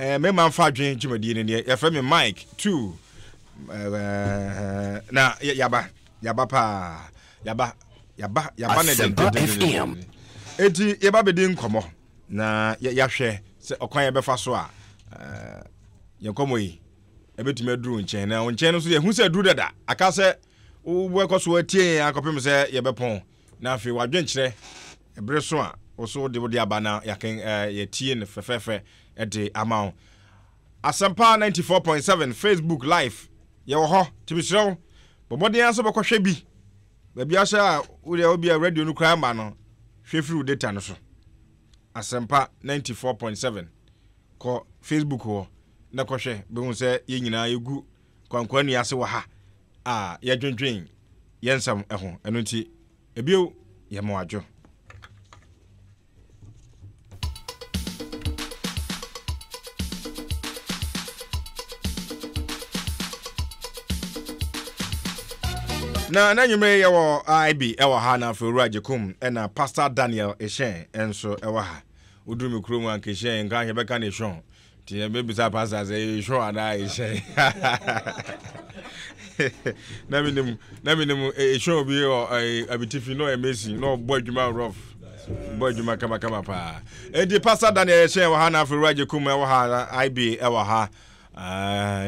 Eh, mmarima mfa adwene dwumadie no neɛ yɛfrɛ me Mike too. Eh, na yaba yaba paa yaba yaba yaba ne dendendenden. Eti yɛba bɛdi nkɔmmɔ na yɛahwɛ sɛ ɔkwan yɛbɛfa so a eh, yɛn nkɔmmɔ yi ɛbɛtumi aduru nkyɛn na nkyɛn no nso yɛhu sɛ aduru dada aka sɛ wobɛkɔ so atie yɛn akɔpem sɛ yɛbɛpɔn na afei wadwenkyerɛ Bere so a wo so wode wode aba na yɛaken yɛatie no fɛfɛɛfɛ de ama wo. Asɛmpa 94.7 Facebook live yɛwɔ hɔ nti mesrɛ wo bɔ mmɔden ara sɛ wobɛkɔhwɛ bi. Baabi ahyɛ a wodeɛ wobi a radio no koraa mma no hwɛ firi wo data no so. Asɛmpa 94.7 kɔ Facebook hɔ na kɔhwɛ bɛhu sɛ yɛn nyinaa yɛgu kwankwa nnua ase wɔ ha a yɛdwendwen yɛn nsɛm ho. Ɛno nti Ebio, yɛ mo adwo. Na na nwumere yɛwɔ IB ɛwɔ ha na afei Owura Gyekum ɛna Pastor Daniel Ehyɛn nso ɛwɔ ha. Woduru me kurom anka Ehyɛn nka ahwɛ bɛka ne Ehyɔn. Nti yɛbɛbisa pastor sɛ ɛyɛ Ehyɔn anaa Ehyɛn. Na menim na menim Ehyɔn bi wɔ Abitifi na ɔyɛ mason na ɔbɔ adwuma rough. Bɔ adwuma kamakama paa. Enti Pastor Daniel Ehyɛn wɔ ha na afei Owura Gyekum ɛwɔ ha na IB ɛwɔ ha.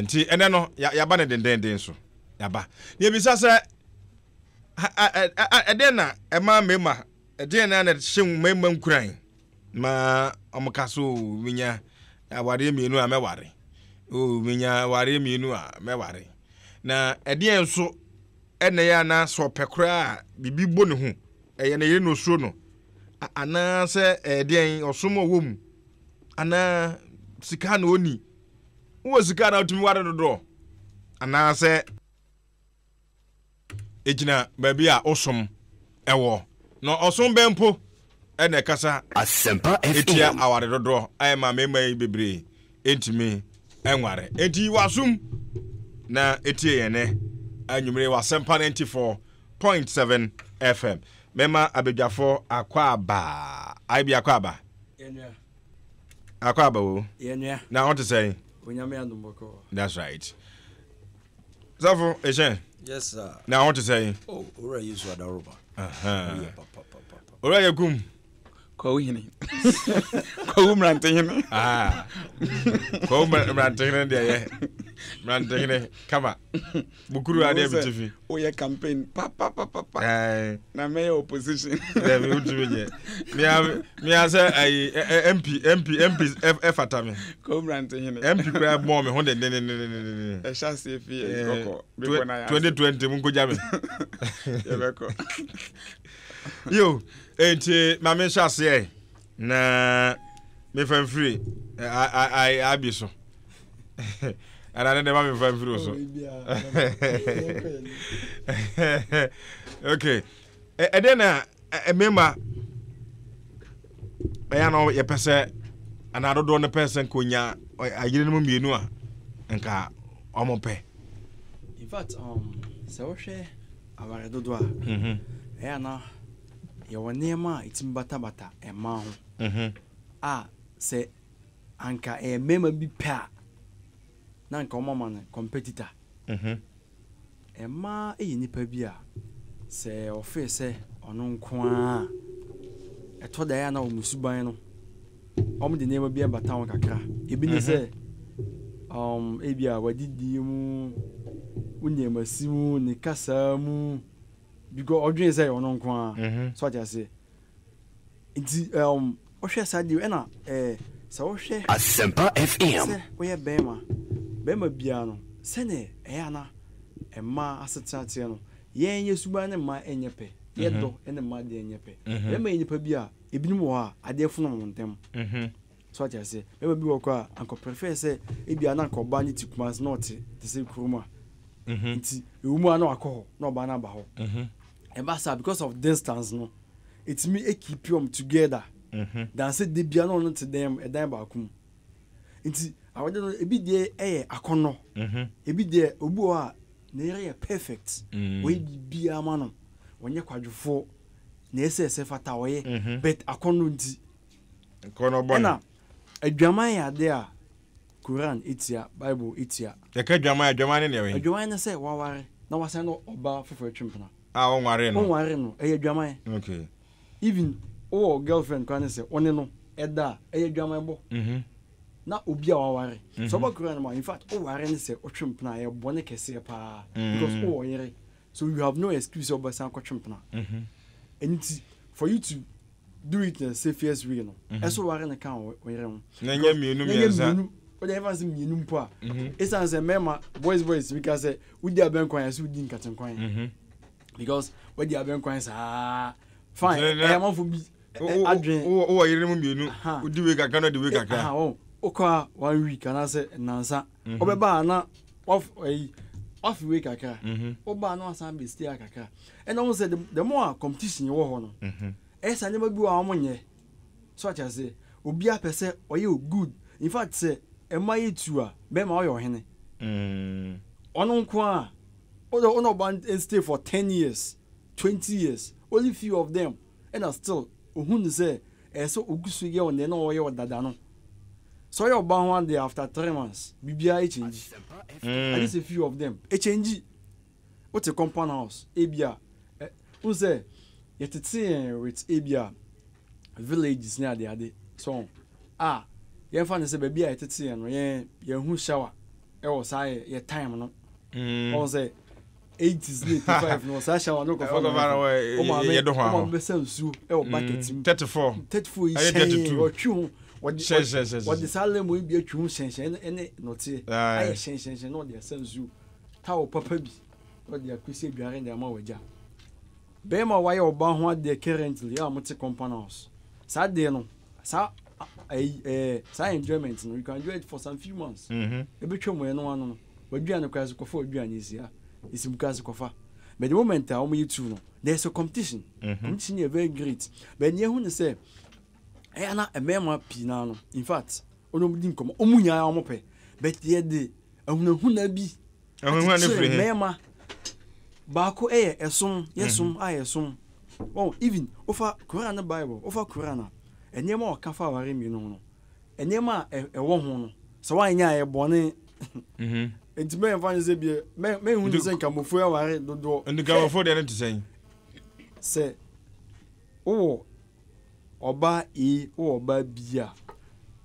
Nti ɛnɛ no yɛaba ne dendenden so. Yɛaba. Na yɛbisa sɛ ɛdeɛn na ɛma mmarima ɛdeɛn na ɛhyɛ mmarima nkuran ma wɔka so o menya awareɛ mmienu a mɛware o menya awareɛ mmienu a mɛware na ɛdeɛn nso ɛna ɛyɛ anaa sɛ ɔpɛ koraa a biribi bɔ ne ho ɛyɛ ne yere na osuro no anaasɛ ɛdeɛn ɔsom ɔwɔ mu anaa sika na ɔni wowɔ sika na wotumi ware dodoɔ anaasɛ Egyina baabi a wo som wɔ. Na ɔsom bɛn mpo na ɛkasa tia aware dodoɔ a ɛma mmarima yi bebree ntumi nware? Enti w'asom na etie yɛn nɛ anwummere wɔ Asɛmpa 94.7 FM. Mɛma abadwafoɔ akɔ aba. Aibi akɔ aba. Akɔ aba o. Na ɔte sɛn? That's right. Sɔfo, ehyɛn. Yes sir. Na ho te sɛn? Oh, Owura Yesu adaworoma. Yɛ papa papa. Owura Yekum. Kwawu hene. Kwawu mmerante hene. Ah. Kwawu mmerante hene deɛ yɛ. Mmerante hene kama. Bukuru adeɛ bi ti fi. Woyɛ campaign papa papa papa. Na mɛyɛ opposition. Dɛbi wotumi nyɛ. Mia mia sɛ ayi MP MP MP ɛfata me. Kwawu mmerante hene. MP kura bɔn me ho dendendendenden. Ɛhyɛ aseɛ fi kɔkɔ. Bepɔ na yɛ ase. 2020 mu nkogya me. Yɛbɛkɔ. Yo, enti ma me nhyɛ aseɛ na mefa mfiri abi so. Ɛna ne de ma mefa mfiri so. Okay. Ɛdeɛ na mmarima ɛyɛ na yɛpɛ sɛ anaa dodoɔ no pɛ sɛ nka onya ayerenom mmienu a nka wɔn pɛ. In fact, um, sɛ wohwɛ aware dodoɔ a, mhm. ɛyɛ ana yɛwɔ nneɛma a ɛtumi batabata mmaa ho mhm. a sɛ anka ɛyɛ mmarima bi pɛ a na anka wɔn ama no competitor. Mhm. Mmaa yɛ nnipa bi a, sɛ wɔfeel sɛ ɔno nko ara a, ɛtɔ da a na wɔn suban no, wɔde nneɛma bi abata ho kakra. Ebi ne sɛ, um, ebi a wadidie mu, wo nneɛmasi mu, ne kasa mu, because ɔdwene sɛ ɔno nko ara. So ate aseɛ? Nti um, wohwɛ saa deɛ ɛna eh, sɛ wohwɛ Asempa FM. sɛ woyɛ bɛrima, bɛrima biara no sɛdeɛ ɛyɛ a na mmaa asetena teɛ no, yɛn yɛ suban ne mmaa nyɛ pɛ, yɛ dɔ ne mmaa deɛ nyɛ pɛ. Bɛrima yɛ nipa bi a ebinom wɔ hɔ a adeɛ fono wɔn ntɛm. So ate aseɛ? Bɛrima bi wɔ hɔ koraa a anka ɔprefer sɛ ebia na anka ɔbaa no te Kumasi na ɔte te sɛ kurom a. Nti ɛwɔ mu a na wakɔ hɔ na ɔbaa no aba hɔ. Ɛba saa because of distance no, ɛtumi keep wɔn together than sɛ da biara na ɔno te dan mu, ɛdan baako mu. Nti awɔde no ebi deɛ ɛyɛ akɔnnɔ, ebi deɛ obi wɔ hɔ a ne yere yɛ perfect, ɔyɛ biribiara ma no, ɔnyɛ kwadwofoɔ, nea ɛsɛ ɛsɛ fata ɔyɛ, but akɔnnɔ nti. Akɔnnɔ bɔne. Ɛna adwaman yɛ adeɛ a. Quran tia, Bible tia. Yɛka adwaman a, adwaman ne nea wɛn? Adwaman ne sɛ waware na wasan ne ɔbaa foforɔ atwe mpena. A ɔnwaree no. Ɔnwaree no, ɛyɛ adwaman. Okay. Even wowɔ girlfriend koraa ne sɛ wo ne no da a, ɛyɛ adwaman bɔ. Na obi a waware. Sɛ woba Quran mu a, in fact woware ne sɛ wotwe mpena a, ɛyɛ bɔne kɛseɛ paa. Because wowɔ yere. So you have no excuse sɛ wobɛsan akɔtwe mpena. Ɛno nti, for you to do it in the safest way no, ɛsɛ woware no ka wo yere ho. Na ɛnyɛ mmienu mmiɛnsa. Na ɛnyɛ mmienu, wode ɛmfa sɛ mmienu mpo a, ɛsiane sɛ mmarima, boys boys bi ka sɛ wodi abɛnkwan ɛsɛ wodi nkatenkwan. Because wadi abɛnkwan saa, fine, ɛyɛ amanfo bi adwene. Wowɔ yere mu mmienu, wodi wei kakra na wodi wei kakra. Wokɔ a one week anaasɛ nnansa, wobɛba a na wafe wei kakra, wobaa na wasan bɛstay a kakra. Ɛna wohu sɛ the more a competition wɔ hɔ no, ɛyɛ saa nneɛma bi wɔ a wɔnyɛ. So ate aseɛ? Obiara pɛ sɛ ɔyɛ good. In fact sɛ mmaa yɛ tu a, bɛrima ɔyɛ ɔhene. Ɔno nko ara, wode wo ne ɔbaa stay for 10 years, 20 years, only few of them ɛna still ohun no sɛ ɛyɛ sɛ ogu so yɛ wo nea na ɔyɛ wo dada no. Sɛ ɔyɛ ɔbaa ho adeɛ after 3 months, biribiara ɛkyɛngyi. Agye sɛ few of them ɛkyɛngyi. Wote compound house, ebia, ɛ, wohu sɛ yɛtete yɛn with ebia villages ne adeade, so a, yɛmfa no sɛ baabi a yɛtete yɛn no, yɛn yɛnhu shower ɛwɔ saa yɛ yɛ time no. Ɔn sɛ 80s ne 85 no, saa shower no kɔfa no wo maame wo maame bɛsa nsuo ɛwɔ bucket mu. 34. 34 yi hyɛn ɔtwe ho wɔde wɔde saa lemon yi bi atwi ho hyɛnhyɛn ɛne nɔteɛ ayɛ hyɛnhyɛnhyɛn na ɔde asa nsuo. Towel papa bi na ɔde akɔsi adware de ama w'agya. Bɛrima a wayɛ ɔbaa ho adeɛ currently a wɔte compound house. Saa adeɛ no, saa ɛyi ɛɛ saa enjoyment no, you can enjoy it for some few months. Ebetwa mu ɛno ano no, w'aduane koraa so kɔfa w'aduane esi ha, esi mu koraa so kɔfa. But the moment a wɔyɛ tu no, there is a competition. Competition yɛ very great. But nea ehu ne sɛ, ɛyɛ na mmarima pii naa no, in fact, wɔn a wɔdi nkɔmɔ, wɔn nyinaa wɔn pɛ, but yɛde ahunahuna bi akyekyere mmarima. Baako yɛ ɛsom, yɛsom a yɛsom. Oh, even wofa Koran ne Bible, wofa Koran a, nneɛma a ɔka fa aware mmienu ho no, nneɛma a ɛwɔ ho no, sɛ woanyɛ a ɛyɛ bɔne. Nti mɛmfa ne sɛ bie, mɛnhu ne sɛ nkamofo aware dodoɔ. Nkamofo deɛ no te sɛn? Sɛ wowɔ ɔbaa A wowɔ ɔbaa B a,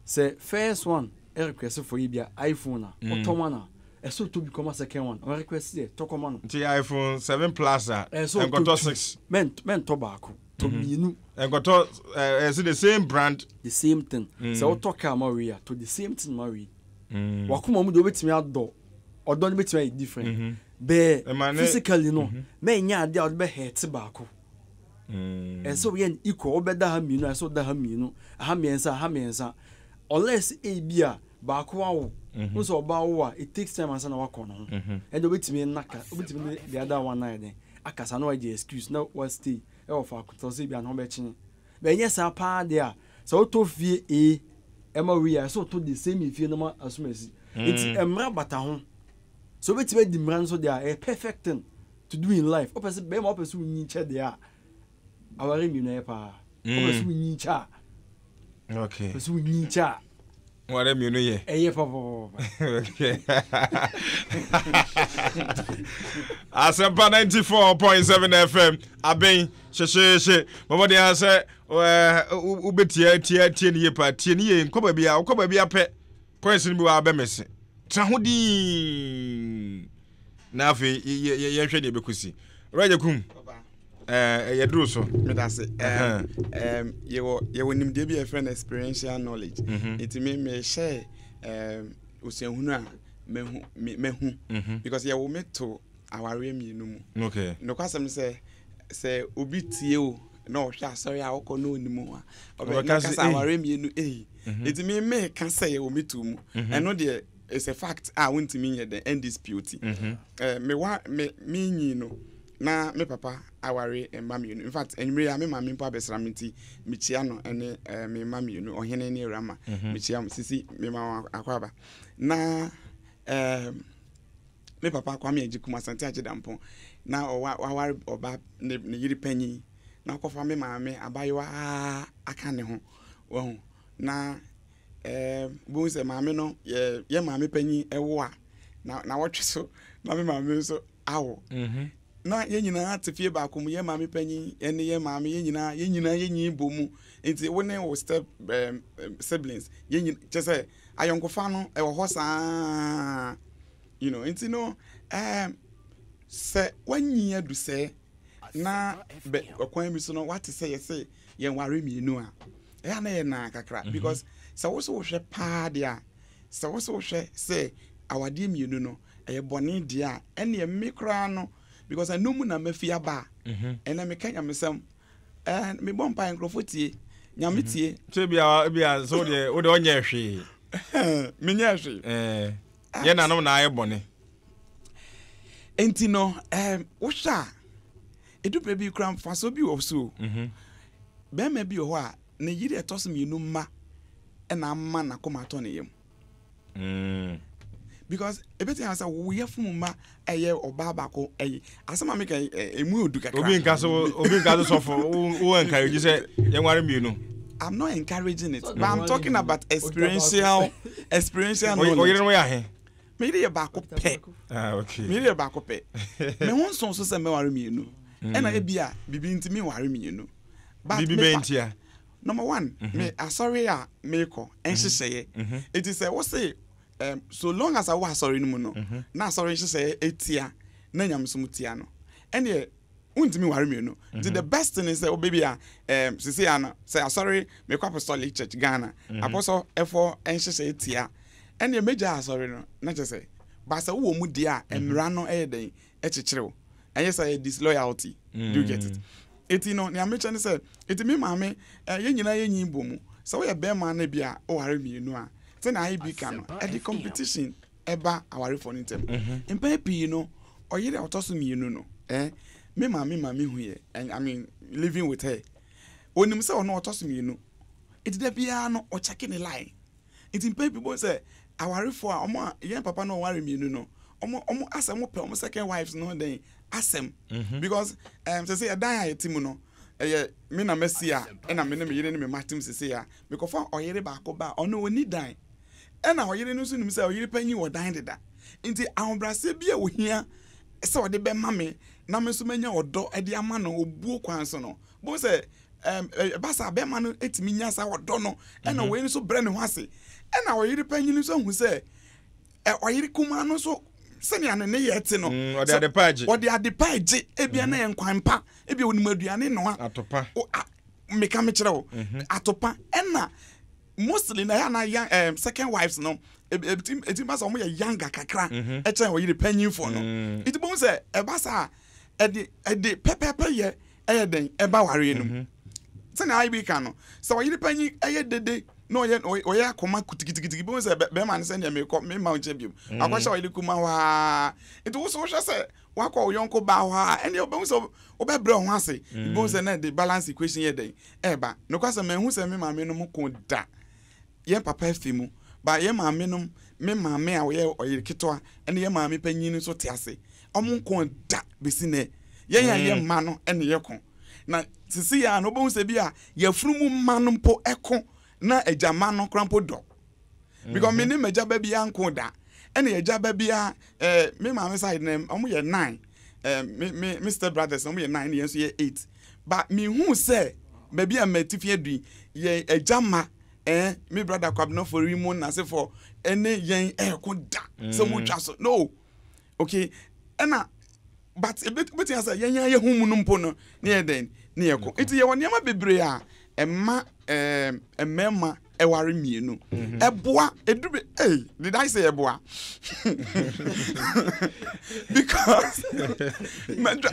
sɛ first one request for yi bi a iPhone a, wotɔ ma no a, ɛsɛ ɔtɔ bi kɔma second one, ɔ request yɛ tɔ kɔma no. Nti iPhone 7 plus a, ɛnkɔtɔ 6. Mɛntɔ baako, tɔ mmienu. Ɛnkɔtɔ ɛsɛ the same brand. The same thing. Sɛ wotɔ car ma wei a, tɔ the same thing ma wei. Wakoma mu deɛ wobɛtumi adɔ, ɔdɔ no bɛtumi ayɛ different. Bɛɛ physically no, mɛnyɛ adeɛ a wode bɛ hurt baako. Ɛsɛ sɛ woyɛ no equal, wobɛda ha mmienu a, ɛsɛ sɛ woda ha mmienu, aha mmiɛnsa, aha mmiɛnsa. Unless ebi a baako awo, wohu sɛ ɔbaa wo a, it takes time ansa na wakɔ ne ho. Ɛnna wobɛtumi nna ka, wobɛtumi ne the other one ayɛ dɛn, akasa na wagye excuse na wa stay ɛwɔ faako till sɛ ebi a ne ho bɛkye. But ɛnyɛ saa paa deɛ a, sɛ wotɔ fie A ɛma wei a, ɛsɛ sɛ wotɔ the same fie no ma asomasi. Nti mmara bata ho. Sɛ wobɛtumi adi mmara no so deɛ a, ɛyɛ perfect thing to do in life. Wopɛ sɛ bɛrima wopɛ sɛ wonyin kyɛ deɛ a, aware mmienu ɛyɛ paa. Wopɛ sɛ wonyin kyɛ a, Okay. wopɛ sɛ wonyin kyɛ a, Ware mmienu yɛ. ɛyɛ papapapa. Okay. Asɛmpa 94.7 FM abɛn hyehyeehye bɔbɔden ara sɛ wobɛtia tia tie ne yie paa tie ne yie nkɔ baabi a wokɔ baabi apɛ points no bi wɔ abɛmɛse tra ho din na afei yɛnhwɛ deɛ ɛbɛkɔsi rɛgye kum yɛduru so. Medase. Yɛwɔ yɛwɔ nimdeɛ bi a yɛfrɛ no experiential knowledge. Nti me mehyɛ osuahunu a mehu mehu because yɛwɔ me to awareɛ mmienu mu. Okay. Nokwasɛm sɛ sɛ obi tie o na ɔhwɛ asɔre a ɔkɔ na onim a ɔbɛka sɛ awareɛ mmienu ei. Nti me meka sɛ yɛwɔ me to mu. Ɛno deɛ it's a fact a wontumi nyɛ dɛn ɛndispute. Me wa me me nyi no na me papa aware mma mmienu. In fact, anwummere yi a me maame mpo abɛsra me nti mekyia no ne me mma mmienu, ɔhene ne awurama. Mekyia mo sisi mema wɔn akwaaba. Na me papa Kwame Agyekum Asante Agyedampɔn na ɔwa waware ɔba ne ne yere panyin na ɔkɔfa me maame abayewa aka ne ho. Wahu na Ɛɛ wobɛhu sɛ maame no yɛ yɛ maame panyin ɛwo a na na wɔtwe so na me maame nso awo. Mm-hmm. Na yɛn nyinaa te fie baako mu, yɛn maame panyin ɛne yɛn maame yɛn nyinaa yɛn nyinaa yɛn nyin bɔ mu. Nti wo ne wo step um, siblings yɛn nyinaa kyɛ sɛ ayɔnkofa no ɛwɔ hɔ saa you know nti no um, sɛ wanyin adu sɛ na bɛ ɔkwan bi so no wate sɛ yɛse yɛn ware mmienu a ɛyɛ a na yɛ naa kakra mhm. because sɛ wo so wohwɛ paa deɛ a sɛ wo so wohwɛ sɛ awadeɛ mmienu no ɛyɛ bɔne deɛ a ɛneɛ me koraa no because ɛno mu na mafi aba a mhm. ɛnɛ meka nyamesɛm ɛɛ mebɔ mpaeɛ nkurɔfoɔ tie nyame mhm. tie. sɛ bia bia sɛ wodeɛ wodeɛ ɔnyɛ hwee menyɛ hwee ɛɛ yɛ nanom na ayɛ bɔne nti no ɛɛ wohwɛ a Edu bere bi koraa mfaso bi wɔ so o. Barima bi wɔ hɔ a, ne yere a ɛtɔ so mmienu mma na ama n'akoma atɔ ne yam. Mm. Because ebetumi ayɛ sɛ wo yafunu mma ɛyɛ ɔbaa baako ɛyi asɛm a meka yi emu yɛ odu kakra. Obi nka so obi nka so sɔfo wo encourage sɛ yɛnware mmienu. I'm not encouraging it, but I'm talking about experiential experiential knowledge. Oyere no yɛ ahe? Me yere yɛ baako pɛ. Ah, okay. Me yere yɛ baako pɛ. Me ho nso so sɛ mɛware mmienu. Mm. Ɛna ebi a bibi nti me ware mmienu. But bibi bɛn nti a? Number one, mm -hmm. me asɔre a mekɔ nhyehyɛeɛ. Mm -hmm. Eti sɛ wose um, so long as awɔ asɔre no mu no, mm -hmm. na asɔre nhyehyɛeɛ etia na nyamesom tia no. Ɛneɛ wontumi nware mmienu nti the best thing is sɛ wobɛ bi a um, sisi ano sɛ asɔre mekɔ apostolic church Ghana mm -hmm. apostol ɛfɔ nhyehyɛeɛ tia ɛnneɛ mɛgya asɔre no na kyerɛ sɛ ba sɛ wowɔ mu deɛ a mhm. mmara no ɛyɛ dɛn ɛkyekyere wo ɛnyɛ sɛ ɛyɛ disloyalty mm. do you get it eti no nea mekyɛ ne sɛ eti me maame ɛ yɛn nyinaa yɛn nyin bɔ mu sɛ woyɛ bɛrima no bi a ɔware mmienu a sɛ na ayɛ bi ka no ɛde competition ɛba awarefoɔ no ntɛm mhm. mpɛn pii no ɔyere a ɔtɔ so mmienu no ɛ me maame maame hu yɛ I mean living with her onim sɛ ɔno ɔtɔ so mmienu eti da biara no ɔkyɛke ne line. Nti mpɛn pii bohu sɛ awarefo a ɔmo a yɛn papa no ɔware mmienu no ɔmo ɔmo asɛ ɔmo pɛ ɔmo second wives no den asɛm mhm. because um, sɛ sɛ ɛdan a yɛte mu no ɛyɛ me na masi a ɛna me ne me yere ne me mma tem sese a mekɔfa ɔyere baako ba a ɔno ɔni dan ɛna ɔyere no nso nim sɛ ɔyere panyin wɔ dan deda nti ahobrɛaseɛ bi a ohia sɛ ɔde bɛma me na me nso manya ɔdɔ de ama no obuo kwan so no bohu sɛ ɛba saa bɛrima no tumi nya saa ɔdɔ no ɛna mhm. wei nso brɛ ne ho ase ɛna ɔyere panyin nso ahu sɛ ɔyere kumaa no nso sɛnea ne ne yɛ te no mm, ɔde adepa agye ɔde adepa agye ebia na yɛ nkwan pa ebia onim aduane noa atopa meka mekyerɛ wo mhm. atopa ɛna mostly na yɛ ana young um, second wives no ebi eti ba sɛ wɔn yɛ younger kakra mhm. ɛkyɛn ɔyere panyinfoɔ no mm. eti bɔn sɛ ɛba saa ɛde ɛde pɛpɛɛpɛ yɛ ɛyɛ dɛn ɛba awareɛ no mu mhm. sɛnea IB ka no sɛ ɔyere panyin ɛyɛ dede na ɔyɛ ɔyɛ akoma kutikitikiti bi sɛ bɛrima no sɛ nea mekɔ mema wo nkyɛn biom mm. akɔhyɛ ɔyere kuma hɔ aa nti wo so wohwɛ sɛ wakɔ wo yɔnko baa hɔ a ɛnneɛ wobɛhu sɛ wobɛbrɛ wo ho ase mm. wobɛhu sɛ na ɛde balance equation yɛ dɛn ɛɛba nokwa sɛ mahu sɛ me maame no mu ko da yɛn papa afi mu ba yɛn maame nom me maame a ɔyɛ ɔyere ketewa ɛne yɛn maame panyin nso te ase ɔmo nko da besi nɛ yɛn a yɛ mm. mma no ɛne yɛ ko na sisi yɛ a na wobɛhu sɛ bi a yɛfunu mu mma no mpo ɛko na agya mma no kora mpo dɔ because me ne m'agya ba biara nko da ɛna agya ba biara ɛɛ me maame side na wɔn yɛ nine ɛɛ me me me step brothers wɔn yɛ nine ɛna yɛn nso yɛ eight but me hu sɛ baabi a m'atifi adu yi yɛn agya ma ɛɛ me brother Kwabena Fori mu n'asefo ɛne yɛn ɛɛko da sɛ wɔn twa so no okay ɛna but ebetumi asɛ yɛn yɛn ho mu no mpo no ne yɛ dɛn ne yɛ ko nti yɛwɔ nneɛma bebree a ɛma ɛɛ mmarima ɛware mmienu mhm. ɛboa edu bi hey did I say ɛboa because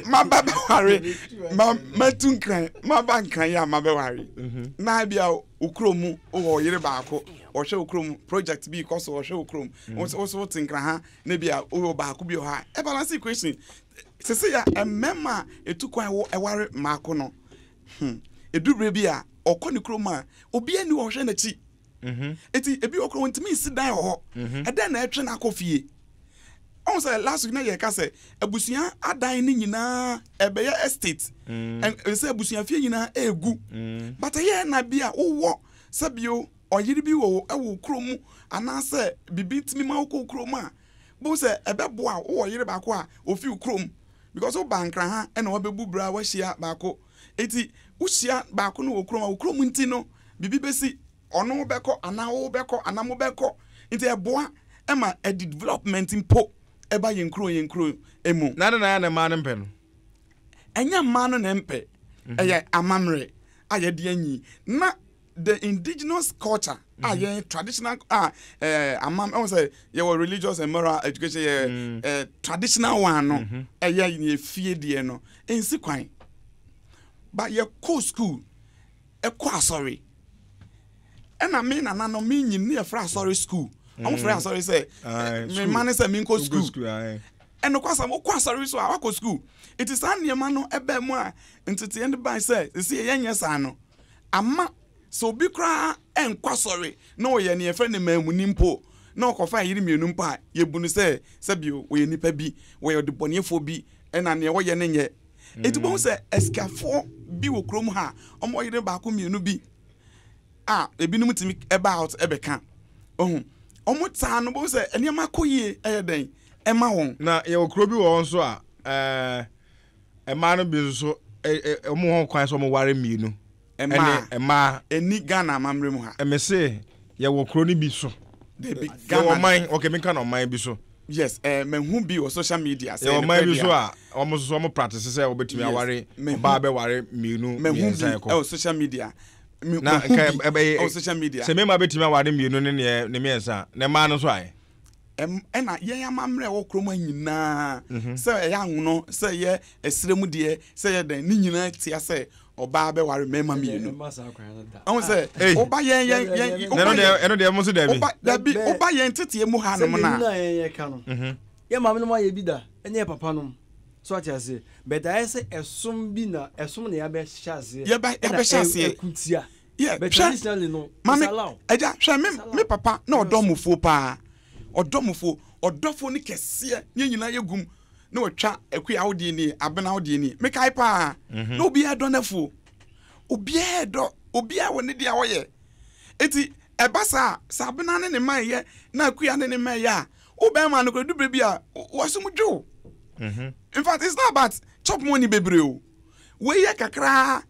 ma ba bɛware ma ma tu nkran ma ba nkran yɛ a ma bɛware mhm. na ebi a okuro mu wɔ ɔyere baako ɔhwɛ okuro mu project bi kɔ so ɔhwɛ okuro mu wɔn nso wote nkran ha. na bi a wowɔ baako bi wɔ hɔ a ɛbalance equation sese ya mmarima a etu kwan wɔ ɛware mmaako no hmm edu bere bi a ɔkɔ ne kurom a obi ani wɔ ɔhwɛ n'akyi mhm. eti ebi wɔ kuro ntumi nsi dan wɔ hɔ mhm. ɛdɛn na ɛtwe n'akɔ fie ɔn sɛ last week na yɛ ka sɛ abusua adan ne nyinaa ɛbɛyɛ estate mm. ɛsɛ abusua fie nyinaa egu mm. but ɛyɛ na bi a wowɔ sɛbio. ɔyere bi wɔ wo wɔ wo kuro mu anaasɛ biribi tumi ma wokɔ wo kurom a, bohu sɛ ɛbɛboa wo. Wowɔ yere baako a ofi wo kurom because woba Nkran ha na wabɛbu bra wahyia baako. Enti wohyia baako no wɔ kurom a, wo kurom nti no biribi bɛsi, ɔno bɛkɔ anaa wo bɛkɔ anaa mobɛkɔ. Nti ɛboa ma ɛde development mpo ɛba yɛn kuro yɛn kuro mu. Na adɛn na ɛyɛ a na mmaa no mpɛ no? Ɛnyɛ mmaa no na ɛmpɛ, ɛyɛ amammerɛ a yɛde anyi. Na the indigenous culture a mhm. yɛn traditional a ɛɛ amam ɛwɔ sɛ yɛwɔ religious and moral education yɛ mm. ɛɛ traditional one no mhm. ɛyɛ yɛ fie deɛ no nsi kwan ba yɛ kɔ school ɛkɔ asɔre ɛna me nana no me nyin ne yɛfrɛ asɔre school wɔn frɛ mm. asɔre sɛ me ma ne sɛ me nkɔ school ɛnokwasɛm wokɔ asɔre so a wakɔ school eti saa nneɛma no ɛbɛn mu a nteteɛ no ban sɛ sisi yɛnyɛ saa no. Ama sɛ obi koraa nkɔ asɔre na ɔyɛ nea yɛfrɛ no maamuni mpo, na ɔkɔfa yere mmienu mpo a, yɛbu no sɛ sɛbio ɔyɛ nipa bi, ɔyɛ ɔdebɔneyɛfoɔ bi, ɛna nea ɔyɛ no nyɛ. Enti wobɛhu sɛ asikafoɔ bi wɔ kurom ha a, wɔwɔ yere baako mmienu bi a ebinom tumi ba out bɛka. Ohu, wɔn taa no, wobɛhu sɛ nneɛma kɔ yie ɛyɛ dɛn ɛma wɔn. Na yɛwɔ kuro bi wɔ hɔ nso a, ɛɛ, Mmaa no bi nso wɔn wɔ kwan sɛ wɔn ware mmienu. Mmaa mmaa. Ɛni Ghana amammerɛ mu ha. Mese yɛwɔ kuro no bi so. Dabi Ghana. Yɛwɔ ɔman okay menka no ɔman bi so. Yes ɛɛ mahu bi wɔ social media. Sɛ yɛwɔ ɔman bi so a wɔn nso so wɔn practice sɛ wɔbɛtumi aware ɔbaa bɛware mmienu mmiɛnsa ɛkɔ. Mahu bi ɛwɔ social media. Na nka ɛbɛyɛ ɛwɔ social media. Sɛ mmarima bɛtumi aware mmienu ne ne mmiɛnsa na mmaa no nso ayɛ. Ɛna yɛn amammerɛ a ɛwɔ kurom ha nyinaa, mhm. sɛ ɛyɛ anwono, sɛ ɛyɛ ɛserɛ mu deɛ, sɛ ɛyɛ dɛn, ne nyinaa tia sɛ ɔbaa bɛware mmarima mmienu. Ɛho sɛ ɔba yɛn yɛn yɛn ɔba yɛn ɛno deɛ mo so dabi ɔba dabi ɔba yɛn teteɛ mu ha nom na. Sɛ yɛn ka no, mhm. yɛn maame nom ayɛ bi da, ɛne yɛ papa nom. So ate aseɛ, but ayɛ sɛ ɛsom bi na ɛsom na yɛabɛhyɛ aseɛ. Yɛbɛhyɛ aseɛ. Ɛna ɛkutia. Yeah, But hwɛ, traditionally no, it's maame, allowed. agya, hwɛ me It's allowed. me papa na ɔdɔ mufuo paa. Ɔdɔ mufuo, ɔdɔfoɔ no kɛseɛ, ne yɛn nyinaa yɛ gum na wɔtwa akua wo deɛ nie, abena wo deɛ nie. Mekae paa, na obiara dɔ n'afuo. Obiara dɔ, obiara wɔ ne deɛ a ɔyɛ. Eti ɛba saa a, sɛ abena ne ne mma ɛyɛ na akua ne ne mma ɛyɛ a, wo bɛrima no koraa du berɛ bi a, w'asom dwo wo. In fact, it's not about chop money bebree o. Wei yɛ kakraa.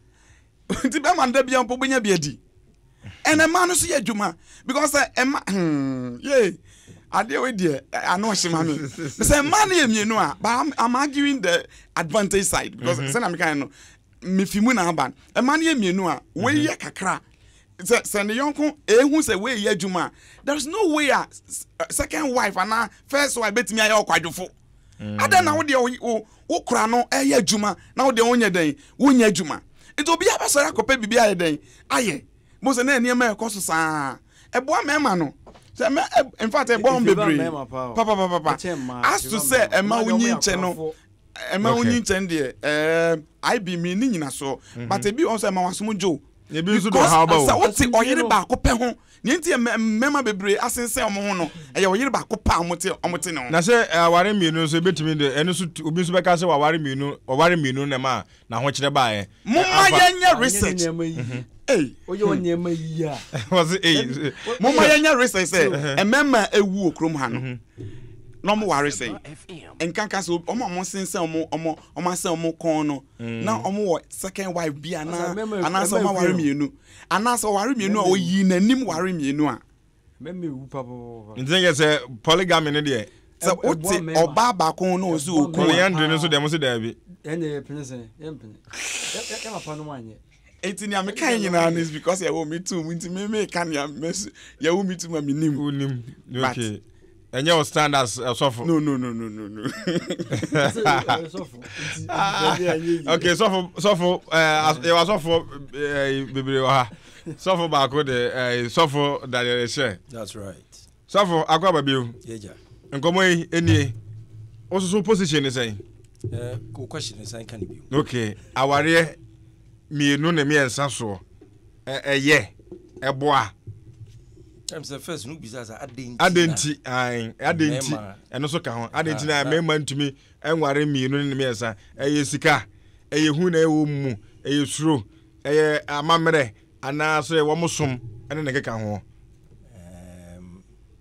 nti bɛrima no da bia mpo bɛnya bi adi ɛna mmaa no nso yɛ adwuma because sɛ ɛma hmm yee adeɛ wei deɛ ano ɔhye ma me sɛ mmaa no yɛ mmienu a but I'm, I'm arguing the advantage side because mm -hmm. sɛnea meka no mefi mu na aba mmaa no yɛ mmienu a wei yɛ kakra sɛ sɛ ne yɔnko ehu sɛ wei yɛ adwuma there is no way a second wife anaa first wife betumi ayɛ ɔkwadwofo. Adɛn na wo deɛ wo wo kora no ɛyɛ adwuma na wo deɛ wonyɛ dɛn wonyɛ adwuma nti obiara bɛsɔre akɔpɛ biribi ayɛ dɛn ayɛ mo sɛ na nneɛma ɛkɔ so saa ɛboa mmarima no sɛ mɛ in fact ɛboa wɔn bebree papapapa as to sɛ ɛma wonyi nkyɛn no ɛma wonyi nkyɛn deɛ ɛɛ IB mi ne nyina soɔ mhm. but ebi wɔn sɛ ɛma wasom dwo because sɛ wote ɔyere baako pɛ ho Nea enti a mmarima bebree asensɛn wɔn ho no, ɛyɛ ɔyere baako pɛ a wɔte wɔte ne ho. Na sɛ aware mmienu nso ebetumi de ɛno nso obi nso bɛka sɛ waware mmienu ɔware mmienu na ɛma n'ahokyerɛ baeɛ. Momma yɛnyɛ research. Ei. Woyɛ wo nneɛma yie a. Wɔse ei. Momma yɛnyɛ research sɛ mmarima a ewu wɔ kurom ha no na wɔn ware sɛn. Nkanka sɛ wɔn a wɔsensɛn wɔn wɔn wɔn asɛn wɔn kɔn no na wɔn wɔ second wife bi anaa anaasɛ wɔn aware mmienu. Anaasɛ ɔware mmienu a ɔyii n'anim ware mmienu a. Mɛma ewu papapapa. Nti yɛ sɛ polygamy no deɛ. Sɛ wote ɔbaa baako ho na ɔsi oku a. Polyandry no nso deɛ mo se daabi. Ɛnna yɛ pene sɛn yɛ mpene yɛ papa nom anyɛ. Nti nea meka yi nyinaa no is because yɛwɔ me tum nti me meka nea mɛsu yɛwɔ me tum a menim. Wonim okay. Ɛnyɛ wo stand as ɔsɔfo. No no no no no no. Okay, sɔfo sɔfo ɛɛ yɛwɔ asɔfo ɛɛ bebree wɔ ha. Sɔfo baako de ɛɛ sɔfo Daniel Ehyɛ. That's right. Sɔfo akɔ aba bio. Yɛgya. Nkɔmɔ yi enie. Wososo position ne sɛn? Ɛɛ o question ne sɛn ka ne bio. Okay, awareɛ mmienu ne mmiɛnsa soɔ. Ɛyɛ, ɛboa. Ɛm sɛ first no bisa sɛ adɛn nti adɛn nti ae adɛn nti ɛno nso ka ho adɛn nti na mmarima ntumi nware mmienu ne mmiɛnsa ɛyɛ sika ɛyɛ hu na ɛwɔ mu ɛyɛ suro ɛyɛ amammerɛ anaasɛ wɔn som ɛne ne keka ho.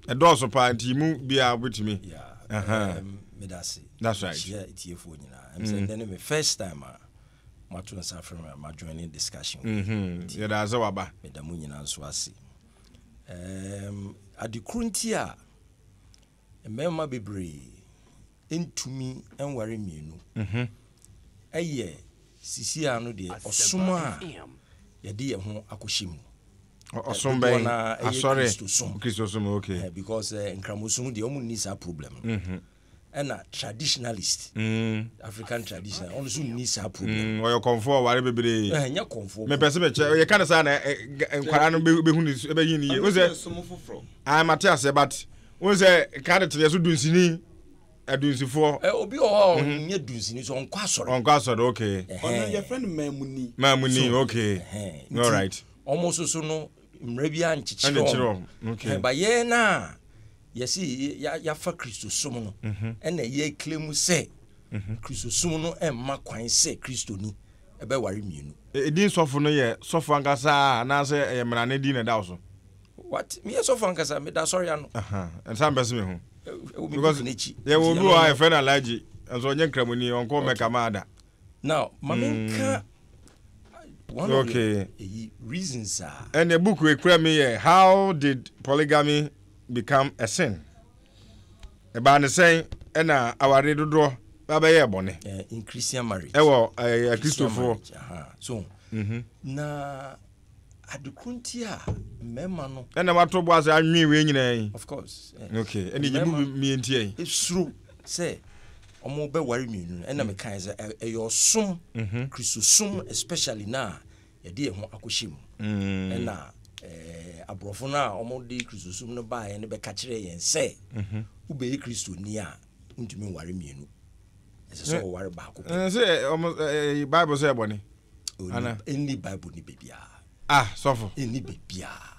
Ɛdɔɔso paa nti mu biara wobɛtumi. Yeah, um, meda ase. That's right. Hyia atiefoɔ nyinaa. Ɛm sɛ nnɛ ne me first time a moato nsa afrɛ me a ma join discussion. Yɛda ase waba. Meda mo nyinaa nso ase. Um, adekoro nti a mmarima bebree ntumi nware mmienu ɛyɛ sisi ano deɛ ɔsom a yɛde yɛn ho akɔhyɛ mu. Ɔsom bɛn? Asɔre? Kristosom. Kristosom, okay. Because nkramosom deɛ wɔn nni saa problem no. Ɛna traditionalist, African traditional, ɔno nso nni saa problem. Ɔyɛ kɔnfoɔ ɔware bebree. Ɛnyɛ kɔnfoɔ. Mepɛ sɛ mekyɛ yɛka no saa na nkwadaa no bɛhu ne bɛyi ne yie. Ɔno sɛ som foforɔ. Ah, mate aseɛ but wohu sɛ ka de tereɛ so dunsini adunsifoɔ. Ɛ obi wɔ hɔ a ɔnyɛ dunsini so ɔnkɔ asɔre. Ɔnkɔ asɔre okay. Ɔno yɛfrɛ no maamuni. Maamuni okay. All right. Wɔn nso so no mmara bi ankyekyere wɔn. Okay. Ba yɛn na yɛsi yɛafa Kristosom no ɛna yɛ claim sɛ Kristosom no ɛmma kwan sɛ Kristoni ɛbɛware mmienu. Edin sɔfo no yɛ sɔfo ankasa anaasɛ ɛyɛ mmara ne din na ɛda wo so? What? Meyɛ sɔfo ankasa, meda asɔre ano. Ɛnsa mpɛ sɛ mehu. Because yɛwɔ obi wɔ hɔ a yɛfrɛ no Alhaji, nso ɔnyɛ nkramoni, ɔnkɔ Mecca maa da. Now, ma menka one of the eyi reasons a. Ɛnna book ekura mi yɛ How Did Polygamy Become a Sin? Ɛbaa ne sɛn ɛna aware dodoɔ ba bɛyɛɛ bɔne? In Christian marriage. Ɛwɔ Akristofoɔ. So, na Adekoro nti a mmarima no. Ɛna wato bo ase anwen wei nyinaa yi. Of course. Okay, ɛna yɛ mu mmiɛ nti yi. Esuro sɛ wɔn bɛware mmienu no ɛna mekae sɛ ɛyɛ ɔsom mhm. Kristosom especially na yɛde yɛn ho akɔhyɛ mu mm. ɛna ɛɛ aborɔfo no a wɔde Kristosom no baeɛ no bɛka kyerɛ yɛn sɛ mhm. wobɛyɛ Kristoni a ntumi nware mmienu ɛsɛ sɛ wɔware baako pɛ. Sɛ ɔmo Bible sɛ ɛbɔne. Ana. Ɛnni Bible ni baabiara. Ah, sɔfo. Ɛnni baabiara.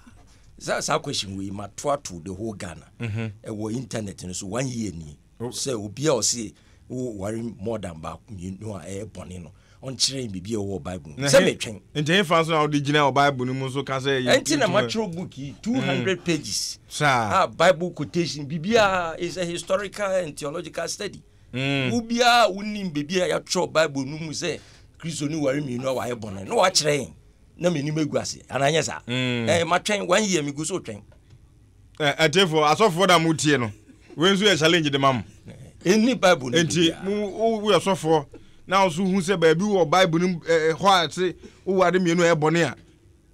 Saa saa question wei ma to ato the whole Ghana. Mhm. Ɛwɔ internet no so one year ni. Oh. Sɛ obi a ɔse wo ware more than baako mmienu a ɛyɛ bɔne no ɔnkyerɛ biribi a ɛwɔ Bible mu. Sɛ metwɛn. Nti ɛhefa nso na wode gyina wɔ Bible no mu nso ka sɛ yɛ. Ɛnti na matwerɛ book yi 200 mm. pages. Saa. A Bible quotation biribiara is a historical and theological study. Wo biara a wonim baabi a yɛatwerɛ Bible no mu sɛ Kristoni ware mmienu a wayɛ bɔne na wakyerɛ yɛn na m'anim agu ase anaa nyɛ saa? Mm. Eh, matwɛn one year megu so twɛn. Ɛtiefo asɔfoɔ na motie no wei nso yɛ challenge de ma mo. Ɛnni Bible no Nti woyɛ sɔfoɔ na wo so hu sɛ baabi wɔ Bible no hɔ a se woware mmienu a ɛyɛ bɔne a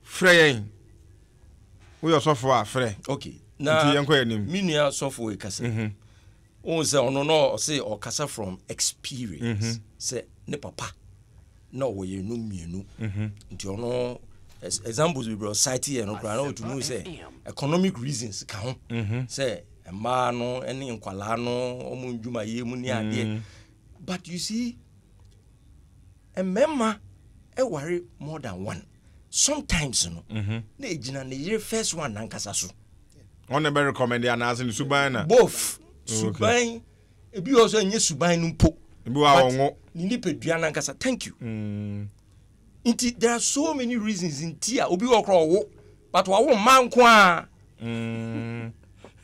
frɛ yɛn. Woyɛ ɔsɔfoɔ a frɛ. Okay. Na Nti yɛnkɔ yɛn anim. Me nua sɔfoɔ yi kasa. Mm-hmm. Wohu sɛ ɔno na ɔse ɔkasa from experience mm-hmm. sɛ ne papa na ɔwɔ yerenom mmienu. Mm-hmm. Nti ɔno examples bebree ɔcite yɛ no koraa na ɔtumi hu sɛ economic reasons ka ho sɛ mmaa no ne nkwalaa no ɔmo ndwumayɛ mu ne adeɛ. Mm. But you see mmarima ɛware more than one. Sometimes no na egyina ne yere first one nankasa so. Ɔno na ɛbɛ recommend anaasɛ ne suban na. Both suban ebi wɔ so ɛnyɛ suban no mpo. Ebi wɔ a ɔnwo. Ne nipadua nankasa thank you. Mm. Nti there are so many reasons nti a obi wɔ korɔ ɔwo but wawo mmaa nko a. Mm.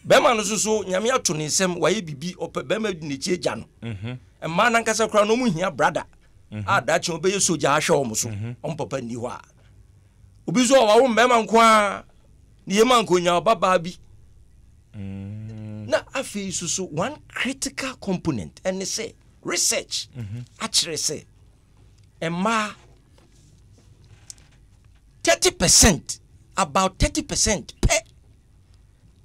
Bɛrima no nso so nyame ato ne nsam wayɛ bibi ɔpɛ bɛrima di n'akyi agya no. Mhm. Mmaa nankasa koraa no ɔmo hia brada. a daakye wɔbɛyɛ sogya ahwɛ wɔn so mhm. wɔn papa nni hɔ a obi nso a wawo mmarima nko ara ne yam anka onya ɔbabaa bi mm. na afei nso so one critical component ɛne sɛ research mhm. akyerɛ sɛ mmaa 30% about 30% pɛ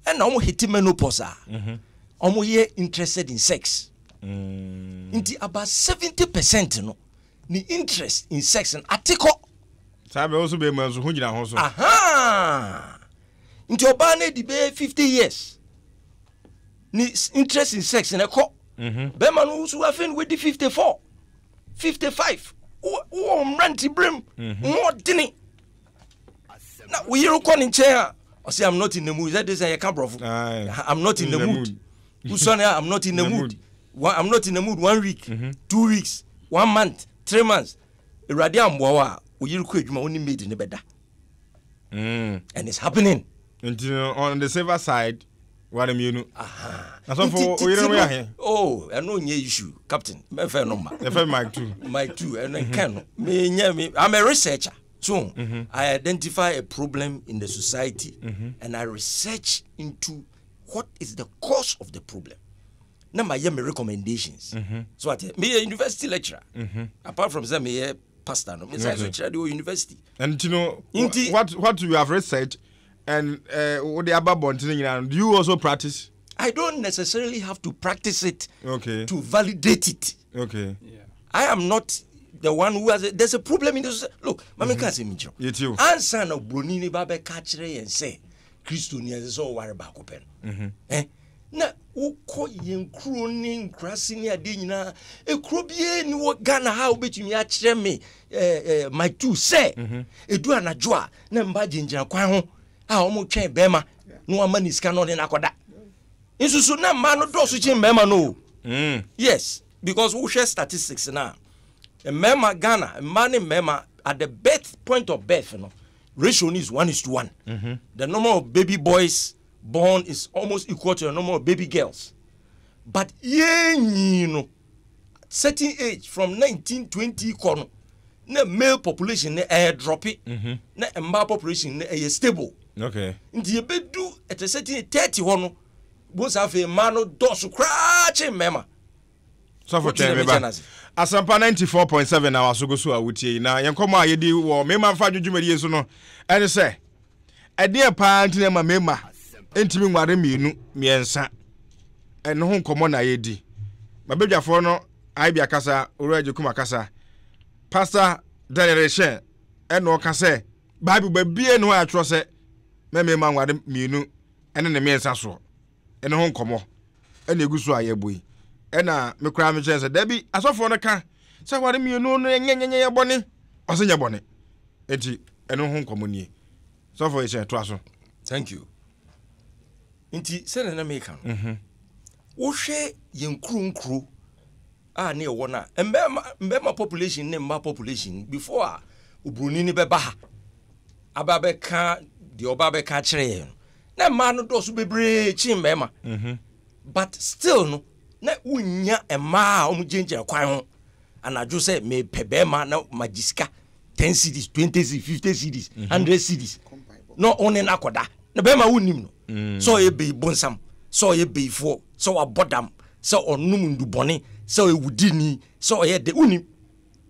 ɛna wɔn hit menopause a mhm. wɔn yɛ interested in sex. Mm. Nti about 70% no ne interest in sex no ate kɔ. Saa bɛ wo so bɛma nso ho gyina ho so. Aha! Nti ɔbaa no adi bɛyɛ 50 years ne interest in sex no ɛkɔ. Mhm. Bɛrima no nso afei no wadi 54, 55 wowɔ mmerante berem mhm. ho ɔdene na wo yere kɔ ne nkyɛn a ɔsɛ i'm not in the mood sɛ de sɛ yɛka borɔfo i'm not in the mood wosɔre a i'm not in the mood one, i'm not in the mood one week mm -hmm. 2 weeks one month 3 months awurade amboa wo a wo yere kɔ adwuma wo ne maid ne bɛda mm. and it's happening nti on the safer side. Ware mmienu. Asɔfo oyere no yɛ ahe? Oh, ɛno nyɛ issue, captain. Mɛfɛ no ma. Yɛfɛ Mike too. Mike too, ɛno nka no. Menyɛ me, I'm a researcher. So, mm -hmm. I identify a problem in the society mm -hmm. and I research into what is the cause of the problem. Na ma yɛ me recommendations. Mm -hmm. So, ate, meyɛ university lecturer. Mm -hmm. Apart from sɛ meyɛ pastor no, mesan so kyerɛ de wɔ university. And you know, Nti, what you have researched and eh, wode aba bɔntene nyinaa no, do you also practice? I don't necessarily have to practice it okay. to validate it. Okay. Yeah. I am not the one who has a, there's a problem in this. Look, mami ka asɛm nkyerɛ. Ansa na broni ne ba bɛka kyerɛ yɛn sɛ Kristo ni ɛsɛ sɛ ɔware baako pɛ no. Mm-hmm. Eh? Na wokɔ yɛn kuro ne nkurase ne adeɛ nyinaa ekuro biara ni wɔ Ghana ha wobɛtumi akyerɛ me eh, eh, my two sɛ mm-hmm. edu anadwo a na mba gyinagyina kwan ho a wɔtwɛn bɛrima na wama ne sika na ɔde no akɔda nso so na mmaa no dɔɔso kyen mmarima no o mm. yes because wohwɛ statistics no a mmarima Ghana mmaa ne mmarima at the birth point of birth no ratio no is one is to one mm -hmm. the number of baby boys born is almost equal to the number of baby girls but yɛnyi no certain age from 1920 kɔ no na male population no ɛyɛ drɔpe mhm. na mmaa population no ɛyɛ stable okay. nti yɛbɛdu at a certain 30 hɔ no bo saa afei mmaa no dɔɔso koraa kye mmarima sɔfo twɛn me ba asɛmpa 94.7 na waso go so a wotie yi na yɛn nkɔmmɔ a yɛdi wɔ mmarima mfa dwo dwumadie so no ɛne sɛ ɛdeɛ paa nti na ɛma mmarima ntumi nware mmienu mmiɛnsa ɛno ho nkɔmmɔ na yɛdi mabadwafoɔ no Aibia kasa, Owura Agyekum akasa, Pastor Daniel Rehyɛn ɛna ɔka sɛ Bible baabiara nni hɔ a ɛtwerɛ sɛ mmarima nware mmienu ɛne ne mmiɛnsa soɔ. Ɛno ho nkɔmmɔ ɛna egu so a yɛbɔ yi. Ɛna me koraa mekyerɛ sɛ dabi asɔfoɔ no ka sɛ ware mmienu no nyɛ nyɛ nyɛ bɔne. Ɔsɛ nyɛ bɔne. Enti ɛno ho nkɔmmɔ nie. Sɔfo Rehyɛn toa so. Thank you. Nti sɛdeɛ na meka no, mhm. wohwɛ yɛn nkuro nkuro a ne ɛwɔ no a mmarima mmarima population ne mmaa population before a oburoni no bɛba ha aba bɛka deɛ ɔba bɛka akyerɛ yɛn no na mmaa no dɔɔso bebree kyen mmarima mhm. but still no na wonya mmaa a wɔgyinagyina kwan ho anadwo sɛ mepɛ bɛrima na magye sika 10 cedis 20 cedis 50 cedis 100 cedis na wo ne no akɔda na bɛrima wonnim no mm. sɛ ɔyɛ bei bonsam sɛ ɔyɛ beifoɔ sɛ wabɔ dam sɛ ɔnom ndubɔne sɛ ɔyɛ wudini sɛ ɔyɛ de wonim